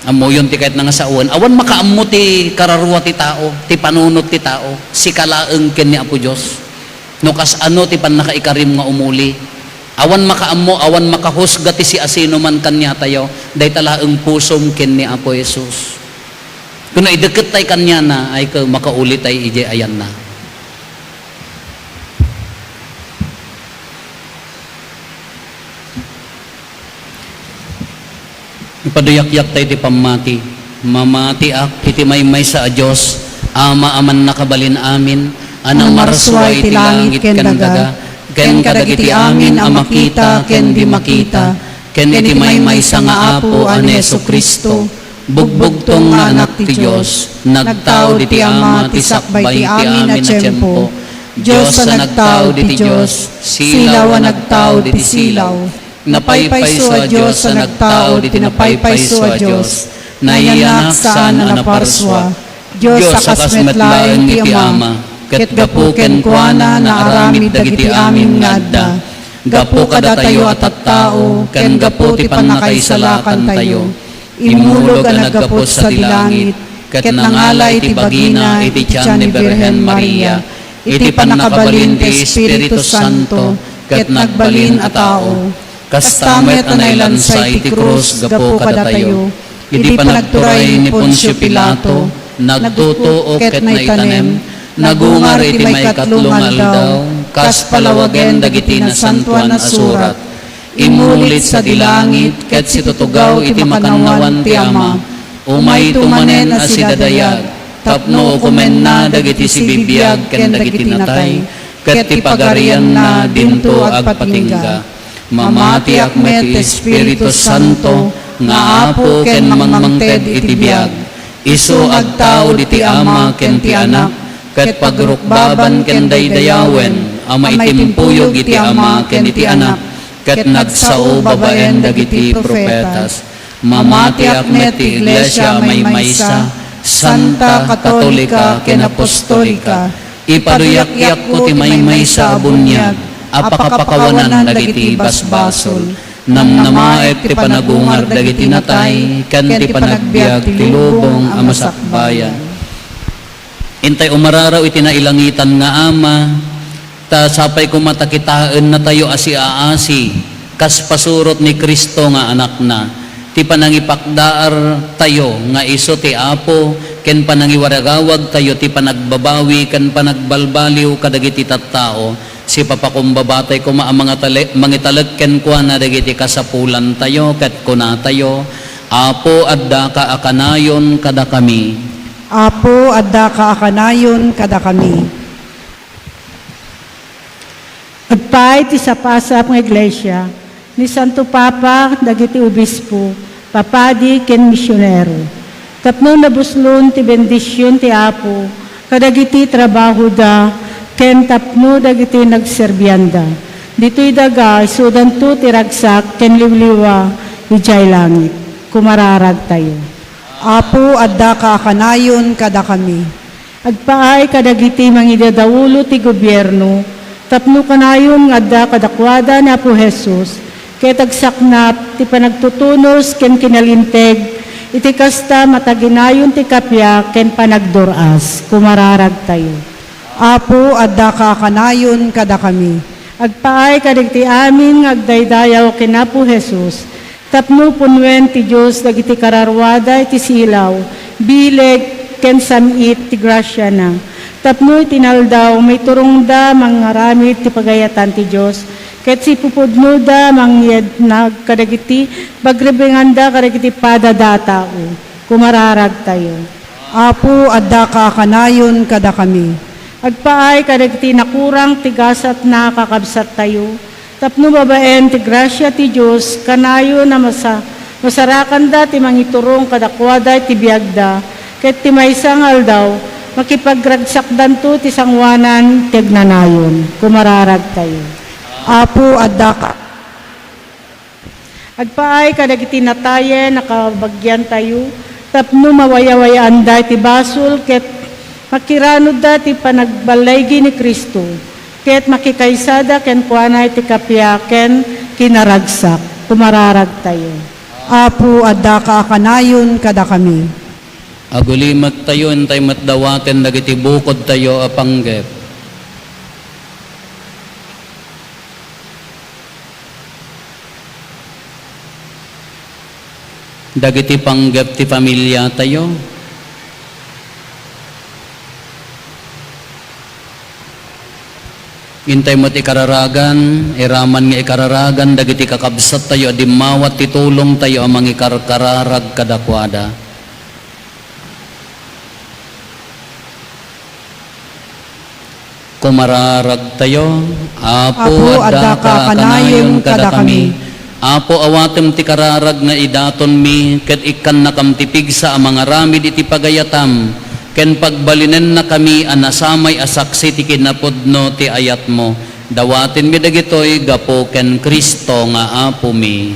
Ammoyon ti kayatna nga sawen. Awan makaammo ti kararua ti tao, ti panunot ti tao, sika laeng ken ni Apo Dios. No kasano ti pannakaikarim nga umuli. Awan makaammo, awan makahusga ti siasinoman kaniatayo, dayta laeng pusom ken ni Apo Jesus. Kuno idekkettay kaniana, ay ket makaulitay idiay ayanna. Ipaduyakyak tayo ti pammati. Mamatiak iti maymaysa a Dios, Ama a mannakabalin amin, a namarsua iti langit ken daga, ken kadagiti amin a makita ken di makita, ken iti maymaysa nga Apo a ni Jesu-Cristo, bugbugtong nga Anak ti Dios, nagtao diti Ama ti sakbay ti amin a tiempo. Dios a nagtao diti Dios, silaw a nagtao diti silaw. Napaypayso a Dios a nagtao diti napaypayso a Dios. Nayanak saan a naparsua. Dios a kas met laeng ti Ama, ket gapu kenkuana naaramid dagiti amin nga adda. Gapu kadatayo a tattao, ken gapu ti pannakaisalakantayo, immulog a naggapu sadi langit, ket nangala iti bagina iti tian ni Birhen Maria, iti pannakabalin ti Espiritu Santo, ket nagbalin a tao. Kasta met a nailansay ti krus gapu kadatayo. Idi panagturay ni Poncio Pilato, nagtutuok ket naitanem, nagungar iti maikatlo nga aldaw, kas palawagen dagiti Nasantoan a Surat. Immulit sadi langit ket situtugaw iti makannawan ti Ama. Umayto manen a sidadayag, tapno ukomenna dagiti sibibiag ken dagiti natay, ket ti pagarianna dinto agpatingga. Mamatiak met ti Espiritu Santo nga Apo ken mangmangted iti biag. Isu agtaud iti Ama ken ti Anak, ket pagrukbaban ken daydayawen a maitimpuyog iti Ama ken iti Anak, ket nagsao babaen dagiti profetas. Mamatiak met ti Iglesia a maymaysa, santa, katolika, ken apostolika. Ipaduyakyakko ti maymaysa a buniag a pakapakawanan dagiti basbasol. Namnamaek ti panagungar dagiti natay, ken ti panagbiag ti lubong a masakbayan. Intay umararaw iti nailangitan nga Ama, ta sapay koma ta kitaennatayo a siaasi, kas pasurot ni Cristo nga Anakna, ti panangipakdaartayo nga isu ti Apo, ken panangiwaragawagtayo ti panagbabawi ken panagbalbaliw kadagiti tattao, sipapakumbabatay koma a mangatale-, mangitalek kenkuana dagiti kasapulantayo, ket kunatayo, Apo, addaka a kanayon kadakami. Apo, addaka a kanayon kadakami. Agpaay ti sapasap nga iglesia, ni Santo Papa, dagiti obispo, papadi, ken misionero, tapno nabuslon ti bendision ti Apo kadagiti trabahoda ken tapno dagiti nagserbianda. Ditoy daga, isudanto ti ragsak ken liwliwa idiay langit. Kumararagtayo. Apo, addaka a kanayon kadakami. Agpaay kadagiti mangidadaulo ti gobierno tapno kanayon nga adda kadakuada ni Apo Jesus, ket agsaknap ti panagtutunos ken kinalinteg iti kasta mataginayon ti kappia ken panagdur-as. Kumararagtayo. Apo, addaka a kanayon kadakami. Agpaay kadagiti amin nga agdaydayaw ken Apo Jesus, tapno punuen ti Dios dagiti kararuada iti silaw, bileg, ken sam-it ti grasiana. Tapno iti inaldaw, maiturongda mangaramid ti pagayatan ti Dios, ket sipupudnoda mangyadnag kadagiti pagrebenganda kadagiti padada a tao. Kumararagtayo. Apo, addaka a kanayon kadakami. Agpaay kadagiti nakurang ti gasatna a kakabsattayo, tapno babaen ti grasia ti Dios, kanayon a masa-, masarakanda ti mangiturong kadakuada iti biagda, ket ti maysa nga aldaw, makipagragsakdanto ti sangoanan ti agnanayon. Kumararagtayo. Apo, addaka. Agpaay kadagiti natayen a kabagiantayo tapno mawayawayaanda iti basol ket makiranudda ti panagballaygi ni Cristo, ket makikaysada kenkuana iti kappia ken kinaragsak. Kumararagtayo. Apo, addaka a kanayon kadakami. Agulimektayo, intay met dawaten dagiti bukodtayo a panggep. Dagiti panggep ti familiatayo. Intay met ikararagan, iraman nga ikararagan dagiti kakabsattayo a dimmawat ti tulongtayo a mangikarkararag kadakuada. Kumararagtayo. Apo, addaka a kanayon kadakami. Apo, awatem ti kararag nga idatonmi, ket ikkannakam ti pigsa a mangaramid iti pagayatam, ken pagbalinennakami a nasamay a saksi ti kinapudno ti ayatmo. Dawatenmi dagitoy gapu ken Cristo nga Apomi.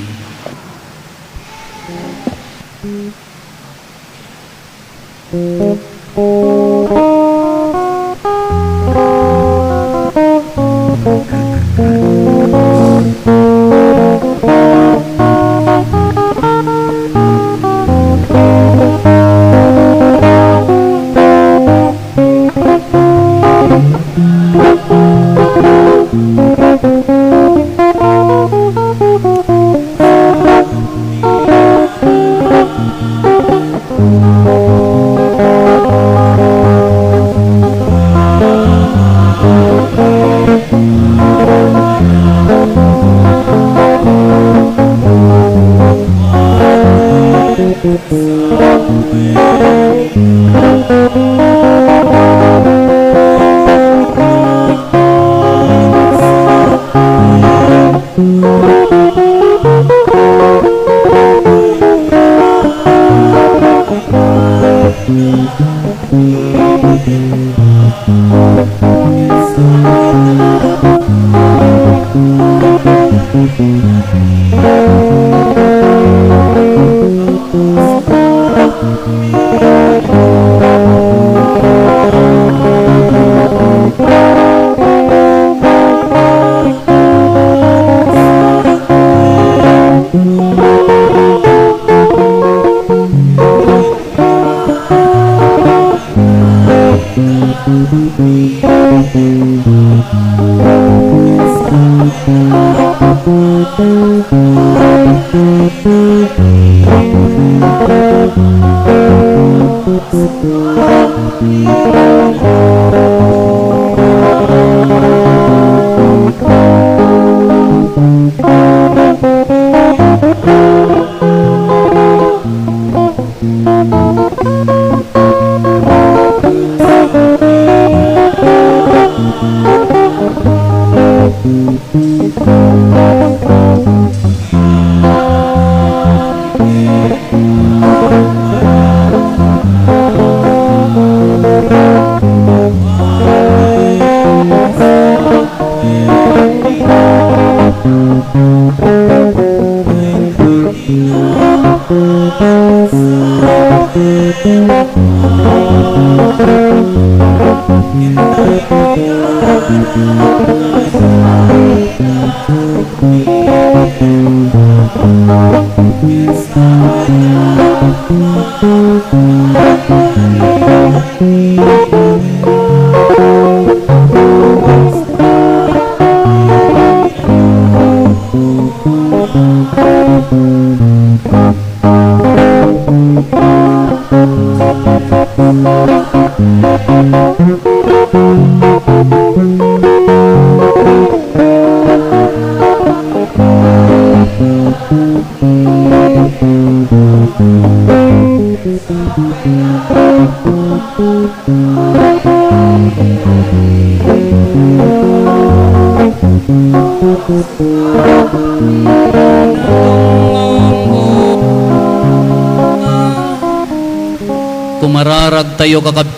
Kumararagtayo, kakabsat,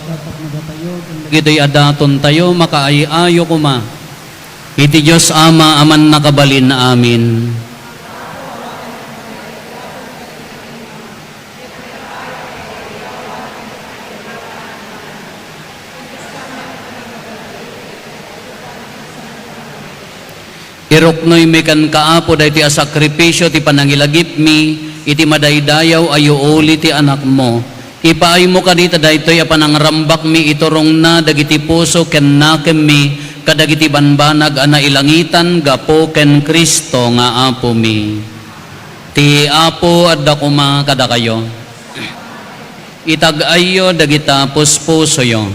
dagitoy a datontayo, makaay-ayo koma iti Dios Ama a Mannakabalin. Amen. Iruknoymi kenka, Apo, daytoy a sakrifisio ti panangilagipmi iti madaydayaw a yuuli ti Anakmo. Ipaaymo kadi ta daytoy a panangrambakmi iturongna dagiti puso ken nakemmi kadagiti banbanag a nailangitan gapu ken Cristo nga Apomi. Ti Apo adda koma kadakayo. Itag-ayyo dagita puspusoyo.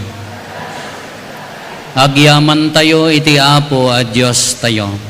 Agyamantayo iti Apo a Diostayo.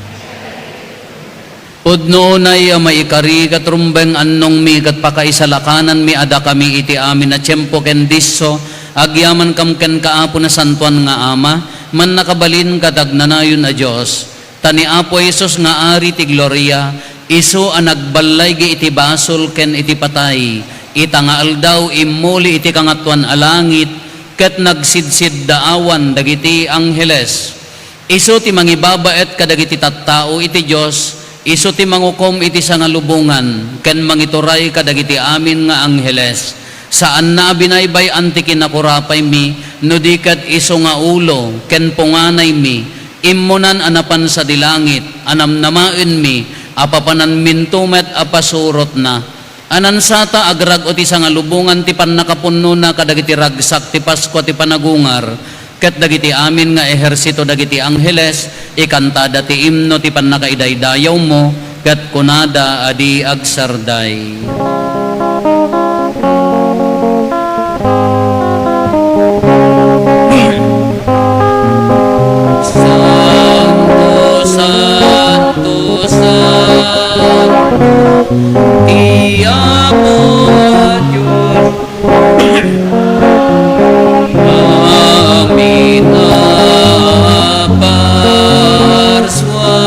Pudno unay a maikari ket rumbeng annongmi ket pakaisalakananmi a dakami iti amin a tiempo ken disso, agyamankam kenka, Apo, Nasantoan nga Ama, Mannakabalin ket Agnanayon a Dios. Ta ni Apo Jesus nga Ari ti gloria, isu a nagballaigi iti basol ken iti patay, ita nga aldaw immuli iti kangatoan a langit, ket nagsidsiddaawan dagiti angheles. Isu ti mangibabaet kadagiti tattao iti Dios, isu ti mangukom iti sangalubongan, ken mangituray kadagiti amin nga angheles. Saanna a binaybay-an ti kinakurapaymi, no di ket isu nga ulo ken punganaymi, immunan a napan sadi langit, a namnamaenmi, a papananminto met a pasurotna. Anansata, agrag-o ti sangalubongan ti pannakapunnona kadagiti ragsak ti Paskua ti Panagungar, ket dagiti amin nga ehersito dagiti angheles, ikantada ti imno ti pannakaidaydayawmo, ket kunada a di agsarday. Santo, Santo, Santo, ti Apo a Dios. Amin a parsua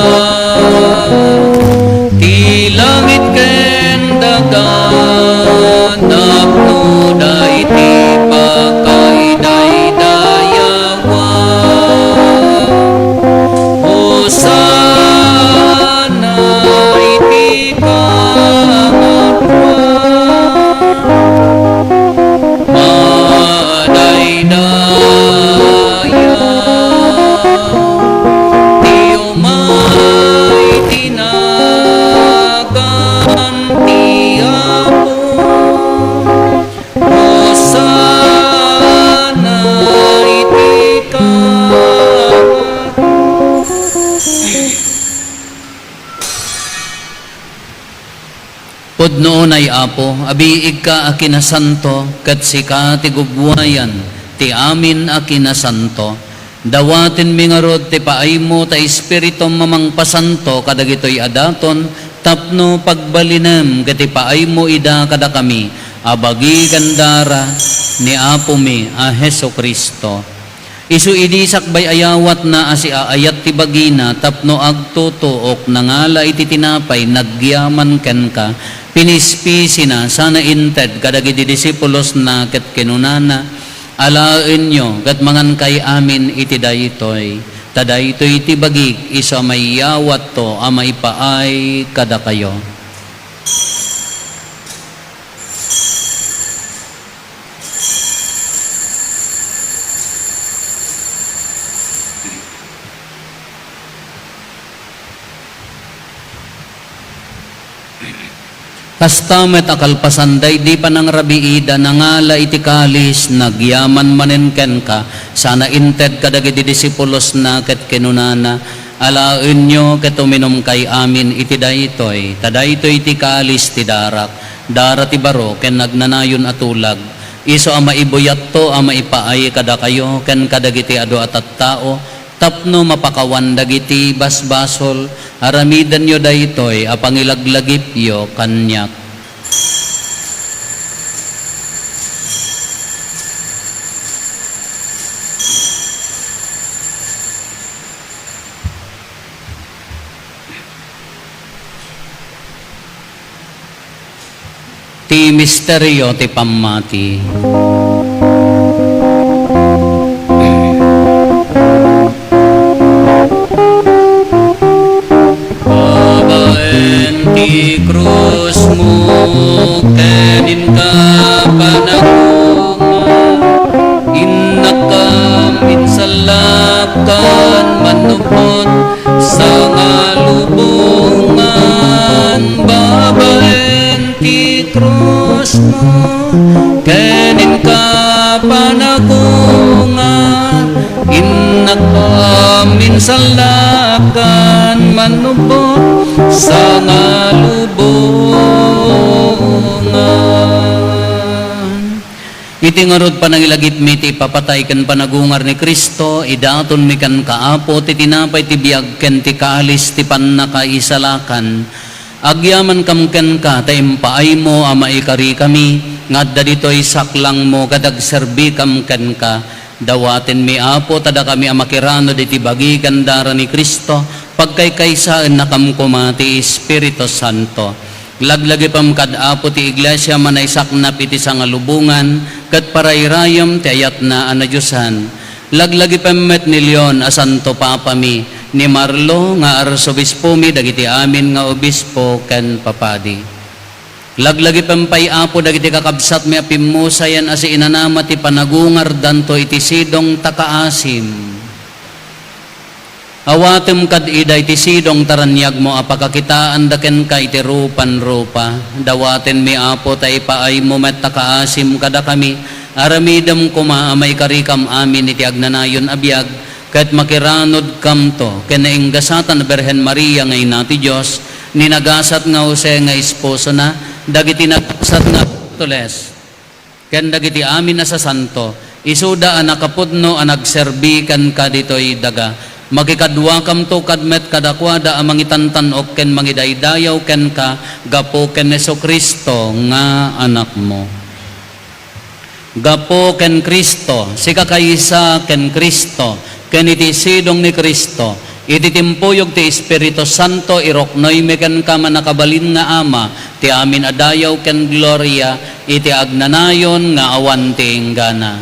ti langit ken daga napno daydi pakaidaydayawan. Hosanna iti pangapuan. Madaydaya ti umay ti nagan ti Apo. Hosanna iti ka- Pudno unay, Apo, a biigka a kinasanto, ket sika ti gubbuayan ti amin a kinasanto. Dawatenmi ngarud ti paaymo ta Espiritum a mangpasanto kadagitoy a daton tapno pagbalinem ket ipaaymo ida kadakami a bagi ken dara ni Apomi a Jesu-Cristo. Isu idi sakbay ayawatna a siaayat ti bagina tapno agtutuok, nangala iti tinapay, nagyaman kenka, pinispisina, sana inted kadagiti disipulosna ket kinunana, "Alaenyo ket mangankay amin iti daytoy, ta daytoy ti bagik isu a maiyawatto a maipaay kadakayo." Kasta met a kalpasan daydi panangrabiida, nangala iti kalis, nagyaman manen kenka, sana inted kadagiti disipulosna ket kinunana, "Alaenyo ket uminumkay amin iti daytoy, ta daytoy ti kalis ti darak, dara ti baro ken agnanayon a tulag, isu a maibuyatto a maipaay kadakayo ken kadagiti adu a tattao, tapno mapakawan dagiti basbasol. Aramidenyo daytoy a pangilaglagipyo kaniak." Ti misterio ti pammati. Babaen ti krusmo ken inka panagungar, innak kam insallapkan, mannubbot sangalubongan. Babaen ti krusmo ken inka panagungar, innak kam insallapkan, mannubbot sangalubongan. Iti ngarud panangilagipmi ti ipapatay ken panagungar ni Cristo, idatonmi kenka, Apo, ti tinapay ti biag ken ti kalis ti pannakaisalakan. Agyamankam kenka ta impaaymo a maikarikami nga adda ditoy saklangmo ket agserbikam kenka. Dawatenmi, Apo, ta dakami a makiranud iti bagi ken dara ni Cristo, pagkaykaysaennakam koma ti Espiritu Santo. Laglagipem kad Apo ti Iglesia a manaisaknap iti sangalubongan ket parairayem ti ayatna a nadiosan. Laglagipem met ni Leon a Santo Papami, ni Marlo nga Arsobispomi, dagiti amin nga obispo ken papadi. Laglagipem pay, Apo, dagiti kakabsatmi a pimmusayen a siinanama ti panagungardanto iti sidong ta kaasim. Awatem kad ida iti sidong ta raniagmo a pakakitaanda kenka iti rupan-rupa. Dawatenmi, Apo, ta ipaaymo met ta kaasim kadakami. Aramidem koma a maikarikam amin iti agnanayon a biag, ket makiranudkamto ken nainggasatan a Birhen Maria nga ina ti Dios, ni nagasat nga Jose nga esposona, dagiti nagasat nga apostoles, ken dagiti amin a sasanto, isuda a nakapudno a nagserbi kenka ditoy daga. Makikaduakamto kad met kadakuada a mangitantan-ok ken mangidaydayaw kenka gapu ken Jesu-Cristo nga Anakmo. Gapu ken Cristo, sikakaysa ken Cristo, ken iti sidong ni Cristo, iti timpuyog ti Espiritu Santo, iruknoymi kenka, mannakabalin nga Ama, ti amin a dayaw ken gloria, iti agnanayon nga awan ti inggana.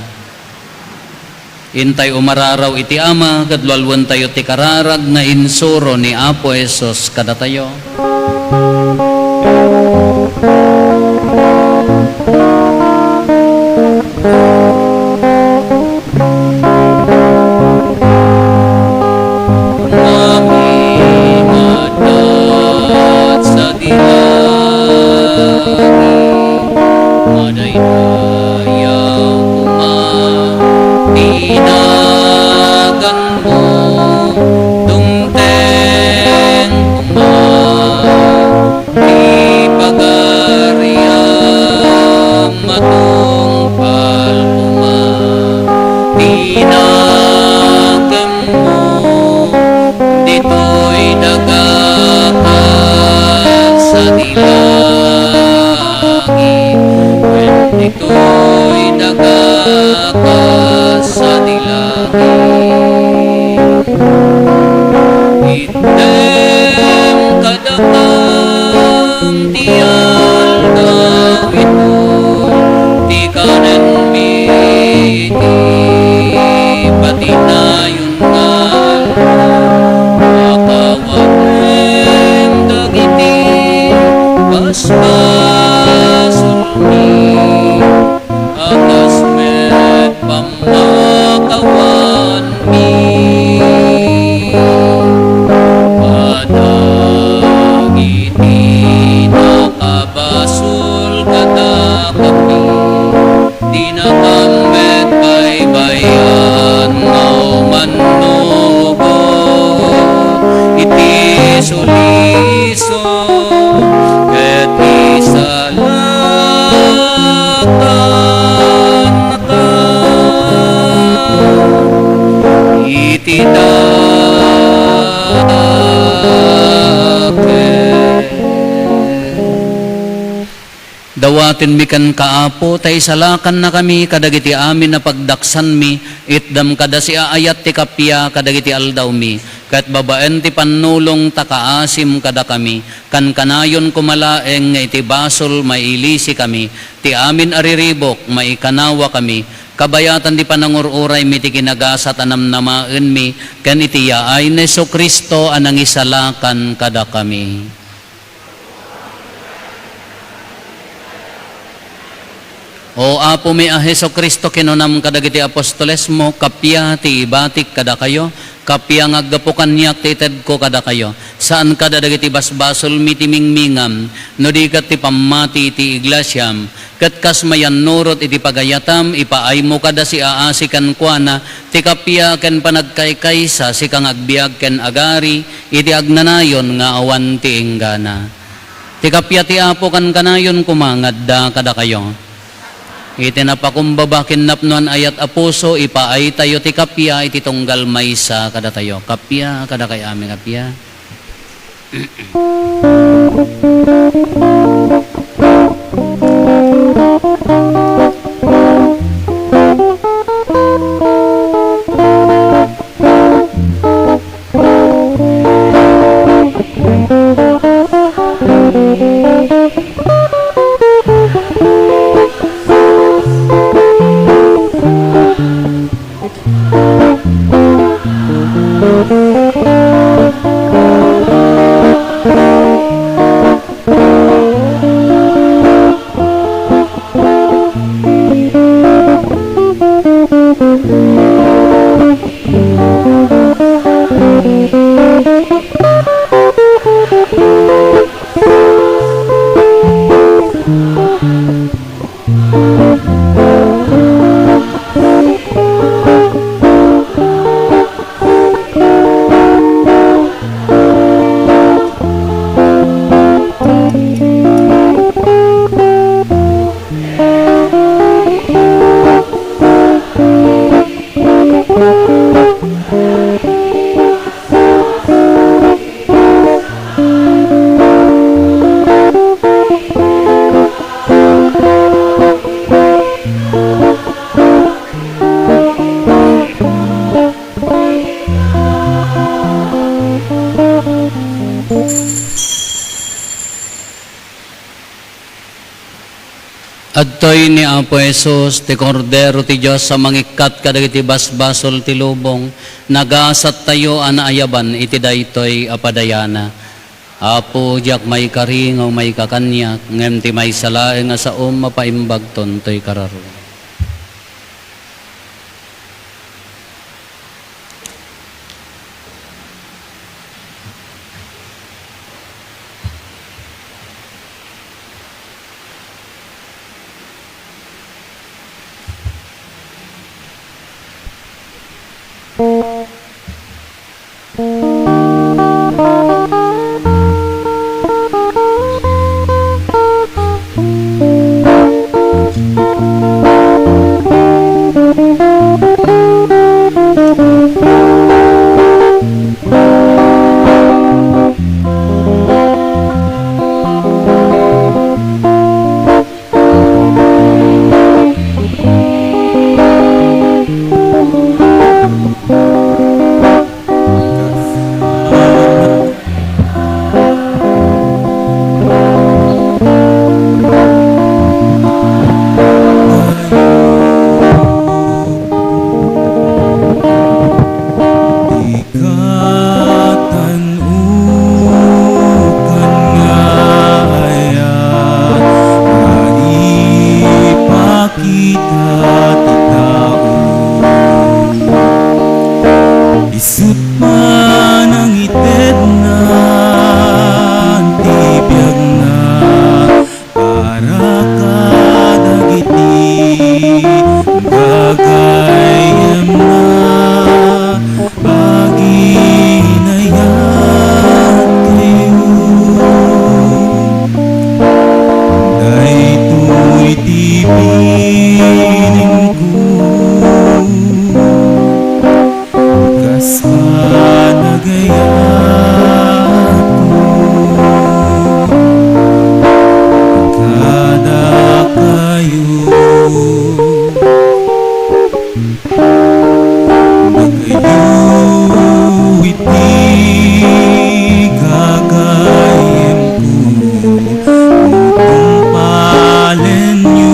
Intay umararaw iti Ama, ket lualuentayo ti kararag nga insuro ni Apo Jesus kadatayo. Amin. Ket sadilaeng madaydayaw koma ti naganmo, dumteng koma ti pagariam, matungpal koma ti nakemmo. Ditoy daga ket sadi langit, wen ditoy daga ket sadi langit. Itdem kadakam ti aldaw ito, ti kanenmi iti patinayon nga aldaw. Pakawanem dagiti basbasolmi, a kas met pammakawanmi. Kadagiti nakabasol kadakami, dinakam met baybay-an nga umannugot iti sulisog ket isalakanka iti dakes. Dawatenmi kenka, Apo, ta isalakannakami kadagiti amin a pagdaksanmi, itdam kada siaayat ti kappia kadagiti aldawmi, ket babaen ti pannulong ta kaasim kadakami, kankanayon koma laeng nga iti basol mailisikami, ti amin a riribuk maikanawakami, kabayatan ti panangur-uraymi ti kinagasat a namnamaenmi, ken iti yaay ni Jesu-Cristo a nangisalakan kadakami. O Apomi a Jesu-Cristo, kinunam kadagiti apostolesmo, kappia ti ibatik kadakayo, kappia nga aggapu kaniak ti itedko kadakayo. Saan kada dagiti basbasolmi ti mingmingam, no di ket ti pammati iti iglesiam. Ket kas mayannurot iti pagayatam, ipaaymo kada siaasi kenkuana ti kappia ken panagkaykaysa, sika nga agbiag ken agari iti agnanayon nga awan ti inggana. Ti kappia ti Apo kankanayon koma nga adda kadakayo. Iti napakumbaba ken napnoan a yat a puso, ipaaytayo ti kappia iti tunggal maysa kadatayo. Kappia kadakay amin, kappia. Adtoy ni Apo Jesus, ti Kordero ti Dios a mangikkat kadagiti basbasol ti lubong, nagasattayo a naayaban iti daytoy a padayana. Apo, diak maikari nga umayka kaniak, ngem ti maysa laeng a saom mapaimbagton toy kararua. Ikatan-okan nga ayat nga ipakita ti tao. Isu't panangitednan ti biagna para kadagiti gagayyemna a ginayat kayo. Daytoy ti bilinko. Kas panagayatko kadakayo, dakayo iti gagayyemko, no tungpalenyo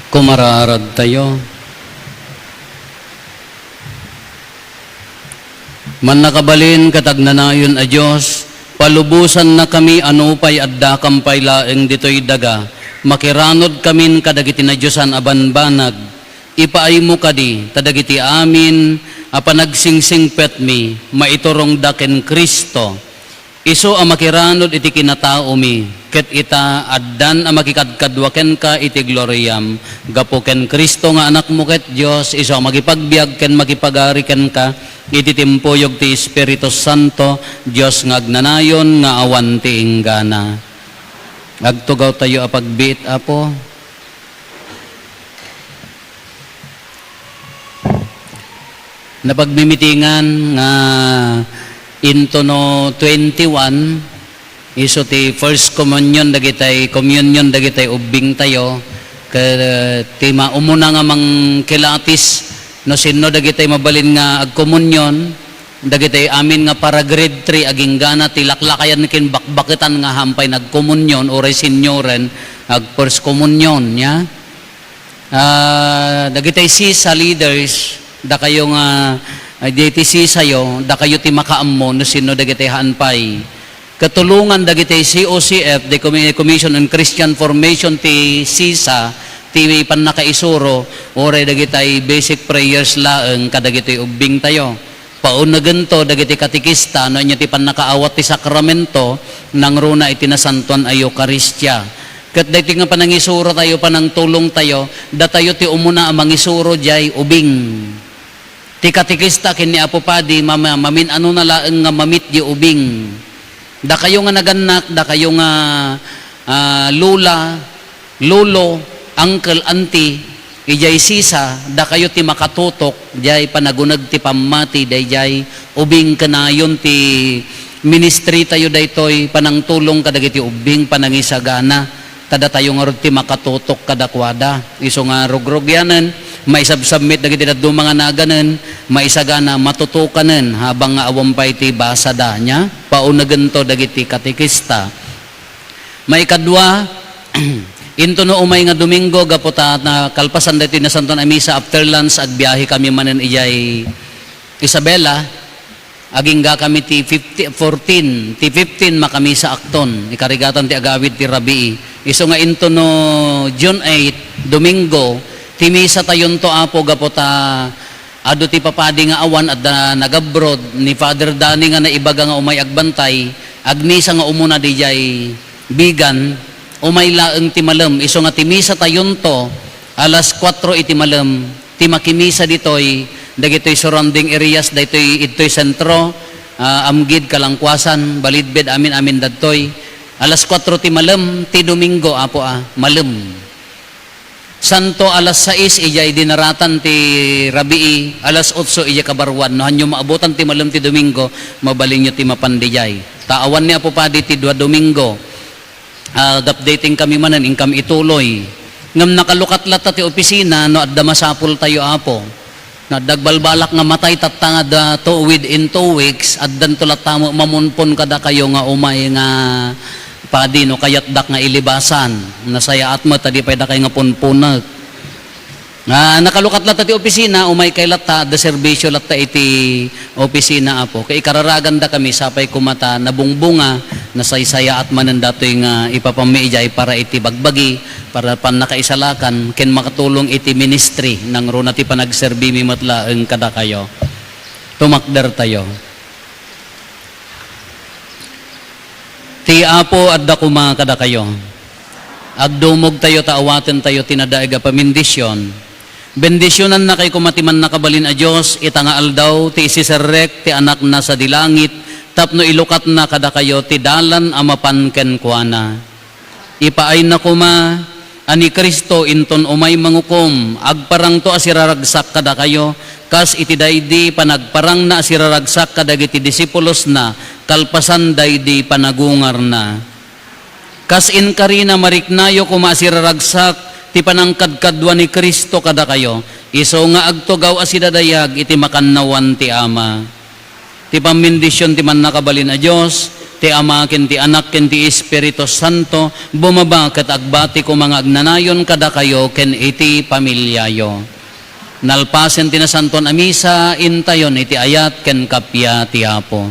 Kumararadtayo. Mannakabalin ket agnanayon a Dios, palubosannakami a nupay addakam pay laeng ditoy daga, makiranodkamin kadagiti nadiosan a banbanag. Ipaaymo kadi ta dagiti amin a panagsingsingpetmi maiturongda ken Cristo. Isu a makiranod iti kinataomi, ket ita, addan a makikadkadua kenka iti gloriam. Gapu ken Cristo nga Anakmo ket Dios, isu a makipagbiag ken makipagari kenka iti timpuyog ti Espiritu Santo, Dios nga agnanayon nga awan ti inggana. Agtugawtayo a pagbiit, Apo. Napagmimitingan nga intono twenty-one, isu ti first communion dagitay, communion dagitay ubbingtayo, ket ti ma-, umuna nga mangkilatis no sinno dagitay mabalin nga agkomunion, dagitay amin nga para grade three, aginggana ti laklakayan ken bakbaketan nga hampay nagkomunion, uray senioren, ag first communion, ya. Ah, dagitay sisa leaders, dakayo nga, ah, dagiti sisayo, dakayo ti makaammo no sinno dagitay haan pay. Katulongan dagitay C O C F, the Commi-, Commission on Christian Formation ti sisa, ti pannakaisuro, uray dagitay basic prayers laeng kadagitoy ubbingtayo. Paunegento dagiti katekista no ania ti pannakaawat ti sakramento, nangruna iti Nasantoan a Eukaristia. Ket daytoy nga panangisurotayo, panangtulongtayo, datayo ti umuna a mangisuro diay ubing. Ti katekista ken ni Apo Padi, mama-, mamin-anona laeng nga mamit diay ubing. Dakayo nga nagannak, dakayo nga, ah, lola, lolo, uncle, auntie, idiay sisa, dakayo ti makatutok diay panaguneg ti pammati daydiay ubing. Kanayon ti ministry tayo daytoy, panangtulong kadagiti ubbing, panangisagana. Ta datayo ngarud ti makatutok kadakuada. Isu nga rugrugyanen, maisubmit dagiti dadduma nga naganen, maisagana, matutukanen, habang nga awan pay ti basada. Nia, paunegento dagiti katekista. Maikadua, intono umay nga Domingo, gapu ta na-, kalpasan daytoy Nasantoan a Misa, after lunch, agbiahe kami manen idiay Isabela. Agingga kami ti fifty, fourteen, ti fifteen makamisa akton, ikarigatan ti agawid ti rabii. Isu nga intono June eight, Domingo, ti misatayonto, Apo, gapu ta adu ti papadi nga awan, adda nagabroad, ni Father Danny nga naibaga nga umay agbantay, agmisa nga umuna didiay Bigan, umay laeng ti malem. Isu nga ti misatayonto, alas kuatro iti malem, ti makimisa ditoy, dagitoy surrounding areas, daytoy idtoy sentro, ah, Amgid, Kalangkuasan, Balidbid, amin-amin dadtoy. Alas kuatro ti malem, ti Domingo, Apo, ah, malem. Santo, alas sais, idiay dinaratan ti rabii, alas otso, idiay kabaruan. No, hanyo maabutan ti malem ti Domingo, mabalinyo ti mapan didiay. Ta awan ni Apo Padi ti dua Domingo. Ah, gapdating kami manen, inkam ituloy. Ngem nakalukat latta ti opisina no adda masapultayo, Apo. No adda agbalbalak nga matay tatta nga da to, within two weeks, addanto latta met mamunpon kadakayo nga umay nga padi no kayatdak nga ilibasan. Nasayaat met ta di pay dakay nga punpunek. Nga nakalukat latta ti opisina, umaykay latta, adda serbisyo latta iti opisina, Apo. Ket ikararaganda kami, sapay koma ta nabungbunga, nasaysayaat manen datoy nga ipapammi idiay para iti bagbagi, para pannakaisalakan, ken makatulong iti ministry, nangruna ti panagserbimi met laeng kadakayo. Tumakdertayo. Ti Apo adda koma kadakayo. Agdumogtayo ta awatentayo ti nadaig a pamendisyon. Bendisionannakayo koma ti Mannakabalin a Dios ita nga aldaw ti isiserrek ti Anakna sadi langit tapno ilukatna kadakayo ti dalan a mapan kenkuana. Ipaayna koma a ni Cristo inton umay mangukom, agparangto a siraragsak kadakayo, kas iti daydi panagparangna a siraragsak kadagiti disipulosna kalpasan daydi panagungarna. Kas inkarina, mariknayo koma a siraragsak ti panangkadkadua ni Cristo kadakayo, isu nga agtugaw a sidadayag iti makannawan ti Ama. Ti pammendision ti Mannakabalin a Dios, Ti Ama, ken ti Anak, ken ti Espiritu Santo, bumaba ket agbati koma nga agnanayon kadakayo ken iti pamiliayo. Nalpasen ti Nasantoan a Misa, intayon iti ayat ken kappia ti Apo.